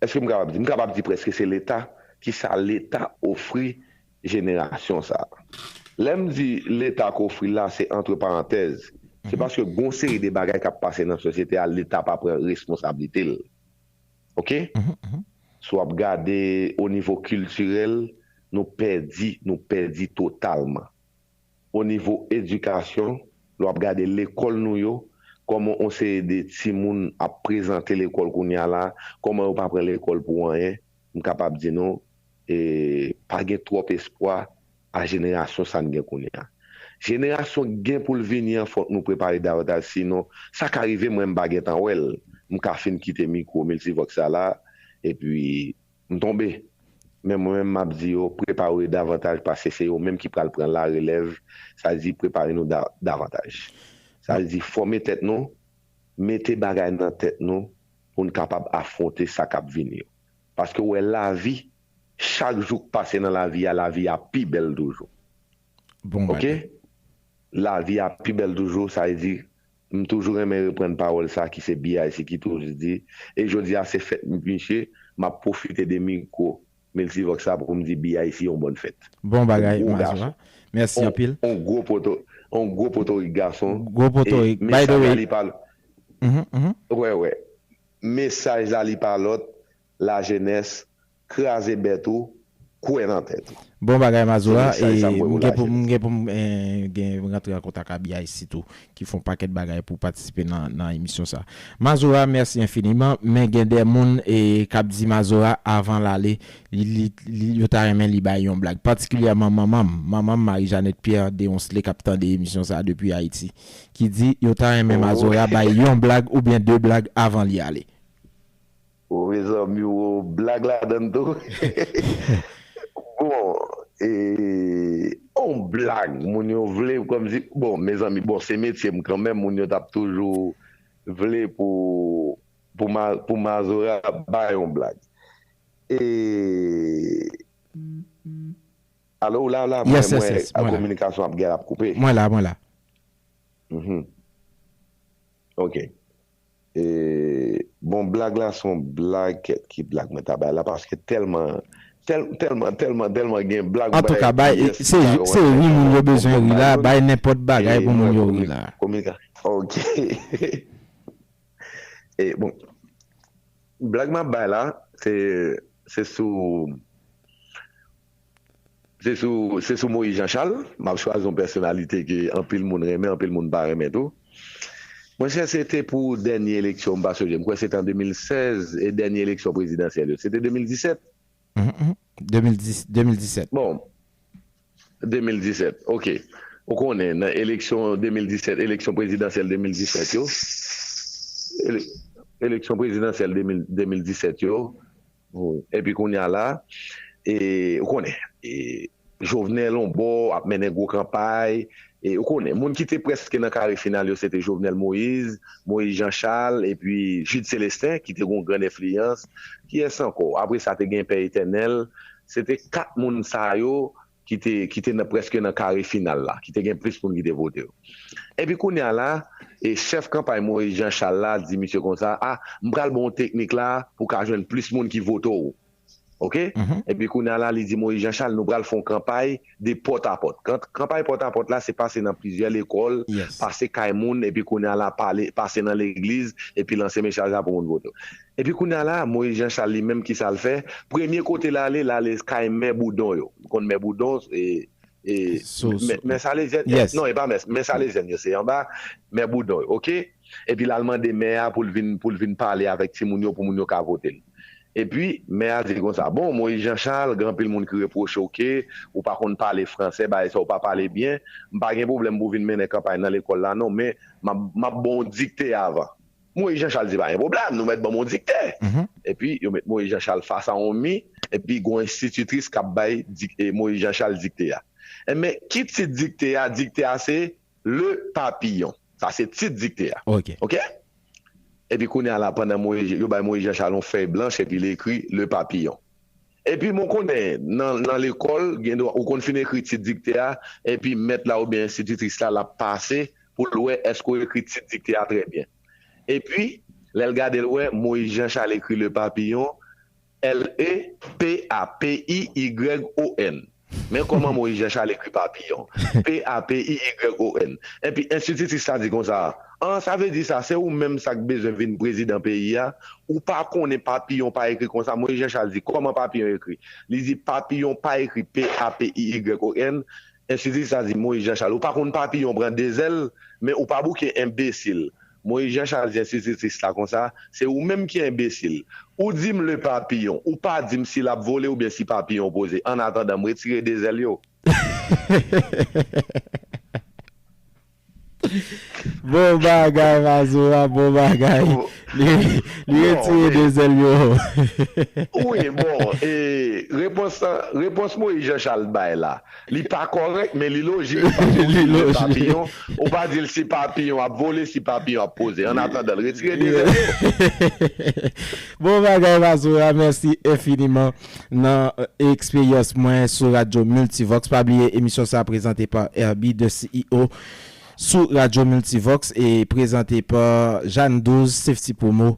èske m kapab di, m kapab di prèske se Leta, kisa Leta ofri jenerasyon sa a. Lè m di Leta k ofri l la, se antre parantèz. Se paske gon seri de bagay k ap pase nan sosyete a, Leta pa pran responsablite l. Ok? Si w ap gade o nivo kiltirèl, nou pèdi, nou pèdi totalman. O nivo edikasyon, lè w ap gade lekòl nou yo, kòman yon seri de timoun ap prezante lekòl kounye a la, kòman yo pa pran lekòl pou anyen, m kapab di nou, e, pa gen twòp espwa a jenerasyon sa n gen kounye a. Jenerasyon k gen pou l vini an, fòk nou prepare davantaj, sinon, sa ka rive mwen m pa gentan wè l, m ka fin kite mikwo Multivox sa la, epi m tonbe. Men mwen menm, m ap di yo, prepare yo davantaj, paske se yo menm ki pral pran larelèv, sa vle di prepare nou da-, davantaj. Sa vle di fòme tèt nou, mete bagay nan tèt nou pou n kapab afwonte sa k ap vini yo. Paske w wè lavi, chak jou k pase nan lavi a, lavi a pi bèl toujou. Ok? Lavi a pi bèl toujou, sa vle di, m toujou renmen reprann pawòl sa ki se B I C ki toujou di, e jodi a se fèt misye, m ap pwofite de mikwo Multivox la pou m di B I C yon bòn fèt. Bon bagay, Mazora. Mèsi anpil. On gwo poto, on gwo potorik gason. Gwo potorik. By the way. Wè, wè. Mesaj la li pa lòt, lajenès, kraze bèt ou, kwè nan tèt ou. Bon bagay, Mazora. E m gen pou m, gen pou m, eh, gen rantre an kontak ak B I C tou, ki fè yon pakèt bagay pou patisipe nan, nan emisyon sa. Mazora, mèsi enfiniman. Men gen de moun, eh, k ap di Mazora avan l ale, li, li, li, yo ta renmen li bay yon blag. Patikilyèman manman m, manman m, Marie Jeannette Pierre Deoncelet, k ap tande emisyon sa depi Ayiti, ki di yo ta renmen Mazora bay yon blag oubyen de blag avan li ale. O, mezanmi, o, blag ladan l tou. Bon, e, on blag, moun yo vle, kòmsi, bon, mezanmi, bon, se metye m kanmenm, moun yo t ap toujou vle pou, pou ma-, pou Mazora bay on blag. E, alo, w la, w la, mwen, mwen, kominikasyon ap gen, ap koupe. Mwen la, mwen la. Mhm. Ok. E, bon, blag la se yon blag, kèt ki blag mwen ta bay la, paske tèlman, tèl-, tèlman, tèlman, tèlman gen blag. Antouka, bay, se, se ri moun yo bezwen ri la, bay nenpòt bagay pou moun yo ri la. Kominika-, ok. e, bon, blag m ap bay la, se, se sou, se sou, se sou Moïse Jean Charles. M ap chwazi yon pèsonalite ke anpil moun renmen, anpil moun pa renmen tou. Monchè, se te pou dènye eleksyon, m pa sonje. M kwè se te an de mil sèz, e dènye eleksyon prezidansyèl yo. Se te de mil disèt. Mhm, mhm. De mil dix, de mil disèt. Bon, de mil disèt, ok. Ou konnen, nan eleksyon de mil disèt, eleksyon prezidansyèl de mil disèt yo, ele-, eleksyon prezidansyèl de mil, de mil disèt yo, epi kounye a la, e, ou konnen, e, Jovenel on bò ap mennen gwo kanpay, e, ou konnen, moun ki te prèske nan kare final yo, se te Jovenel Moïse, Moïse Jean Charles, epi Jude Célestin, ki te gen yon grann enfliyans. Kiyès ankò? Apre sa, te gen Pè Etènèl. Se te kat moun sa yo ki te, ki te nan, prèske nan kare final la, ki te gen plis moun ki te vote yo. Epi kounye a la, e chèf kanpay Moïse Jean Charles la di misye konsa, a, m pral ba w yon teknik la pou w ka jwenn plis moun ki vote w. Ok? Mhm. Epi kounye a la, li di Moïse Jean Charles, nou pral fè yon kanpay de pòt a pòt. Kan-, kanpay pòt a pòt la, se pase nan plizyè lekòl, yes, pase kay moun, epi kounye a la, pale, pase nan legliz, epi lanse mesaj la pou moun vote. Epi kounye a la, Moïse Jean Charles li menm, ki sa l fè? Premye kote l ale, l ale kay mè Boudon yo. Ou konn mè Boudon, e, e, sou, mè, sou, mè Salezyen, yes, non, e pa mè, mè Salezyen yo, se anba mè Boudon yo, ok? Epi l al mande mè a pou l vin, pou l vin pale avèk timoun yo, pou moun yo ka vote l. Epi, mè a di konsa, bon, Moïse Jean Charles, gen anpil moun ki repwoche w ke ou pa konn pale fransè, bagay sa ou pa pale byen, m pa gen pwoblèm pou w vin mennen kanpay nan lekòl la non, men m ap, m ap ba w dikte avan. Moïse Jean Charles di pa gen pwoblèm, nou mèt ban m yon dikte. Mhm. Epi, yo met Moïse Jean Charles fas a yon mi, epi gen yon enstititris k ap bay dik-, e, Moïse Jean Charles dikte a. Enben, ki tit dikte a? Dikte a se Le Papillon. Sa se tit dikte a. Ok. Ok? Epi kounye a la, pandan Moïse, yo bay Moïse Jean Charles yon fèy blanch, epi li ekri Le Papillon. Epi, mwen konnen, nan, nan lekòl, gendwa, ou konn fin ekri tit dikte a, epi mèt la oubyen enstititris la, l ap pase pou l wè èske w ekri tit dikte a trè byen. Epi, lè l gade, l wè Moïse Jean Charles ekri Le Papillon, L E P A P I Y O N. Men kòman Moïse Jean Charles ekri papiyon. P A P I Y O N. Epi enstititris la di konsa, an, sa vle di sa, se ou menm sa k bezwen vin prezidan peyi a? Ou pa konnen papiyon pa ekri konsa? Moïse Jean Charles di, kòman papiyon ekri? Li di, papiyon pa ekri P A P I Y O N. Enstititris la di, Moïse Jean Charles, ou pa konn papiyon pran de zèl, men ou pa bouke enbesil. Moïse Jean Charles di enstititris la konsa, se ou menm ki enbesil. Ou di m Le Papillon, ou pa di m si l ap vole oubyen si papiyon poze. Annatandan, m retire de zèl yo. Bon bagay, Mazora, bon bagay. Li, li retire de zèl yo. Wi, bon, e, repons, repons Moïse Jean Charles bay la. Li pa kòrèk, men li lojik, paske ou di l papiyon, ou pa di l si papiyon ap vole, si papiyon ap poze. Annatandan, l retire de zèl yo. Bon bagay, Mazora, mèsi enfiniman nan, euh, eksperyans mwen sou Radyo Multivox. Pa bliye, emisyon sa a prezante pa Herbie, the C E O, sou Radyo Multivox e prezante pa Jeanne Douze, Safety Promo,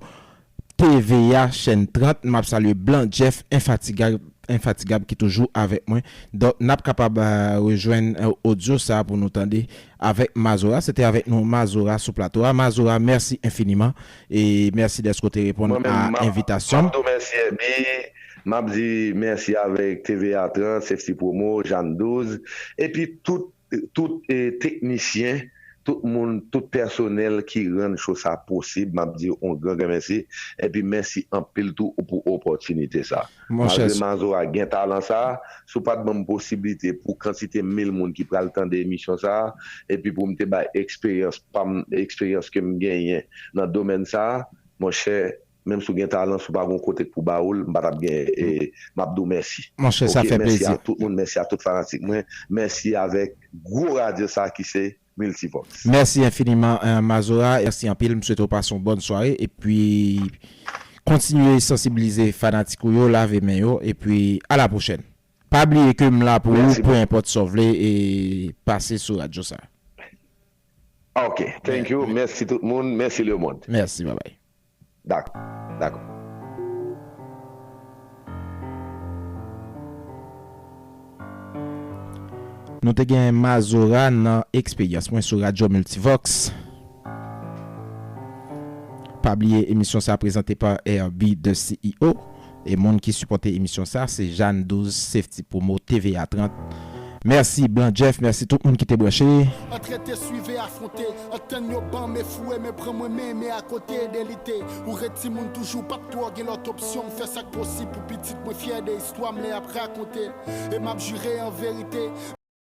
T V A, chèn trant. M ap salye Blan Jeff, enfatigab, enfatigab ki toujou avèk mwen. Donk, n ap kapab, euh, rejwenn, euh, odyo sa a pou nou tande avèk Mazora. Se te avèk nou Mazora sou plato a. Mazora, mèsi enfiniman e mèsi dèske w te reponn a envitasyon m. Mwen menm, m ap, m ap tou mèsi Herbie, m ap di mèsi avèk T V A trant, Safety Promo, Jeanne Douze, epi tout, tout, eh, teknisyen, tout moun, tout pèsonèl ki rann show sa posib, m ap di yon gran, gran mèsi, epi mèsi anpil tou pou opòtinite sa. Malgre Mazora gen talan sa, si w pa t ban m posiblite pou kantite mil moun ki pral tande emisyon sa, epi pou m te bay eksperyans pa m, eksperyans ke m genyen nan domèn sa, monchè, menm si w gen talan, si w pa gen yon kote pou ba ou l, m pa t ap gen, e, m ap di w mèsi. Monchè, sa fè plezi. Mèsi a tout moun, mèsi a tout fanatik mwen, mèsi avèk gwo radyo sa ki se Multivox. Mèsi enfiniman, eh, Mazora. Mèsi anpil. M swete w pase yon bòn sware. Epi, kontinye sansibilize fanatik ou yo, lave men yo. Epi, a la pwochèn. Pa bliye ke m la pou ou, peu importe sa w vle, e pase sou radyo sa. Ok, thank you. Mèsi tout moun. Mèsi lemonn. Mèsi, bye bye. Dakò, dakò. Nou te gen Mazora nan eksperyans mwen sou Radyo Multivox. Pa bliye, emisyon sa prezante pa R B de C E O. E moun ki sipòte emisyon sa, se Jeanne douz Safety Promo, T V A trant. Mèsi Blan Jeff, mèsi tout moun ki te branche. Antre te swive afwonte, antann yo ban men foure men pran mwen men men akote ede lite. Ou ret timoun toujou pa t twò gen lòt opsyon, m fè sa k posib pou pitit mwen fyè de istwa m lè y ap rakonte. E m ap jire an verite.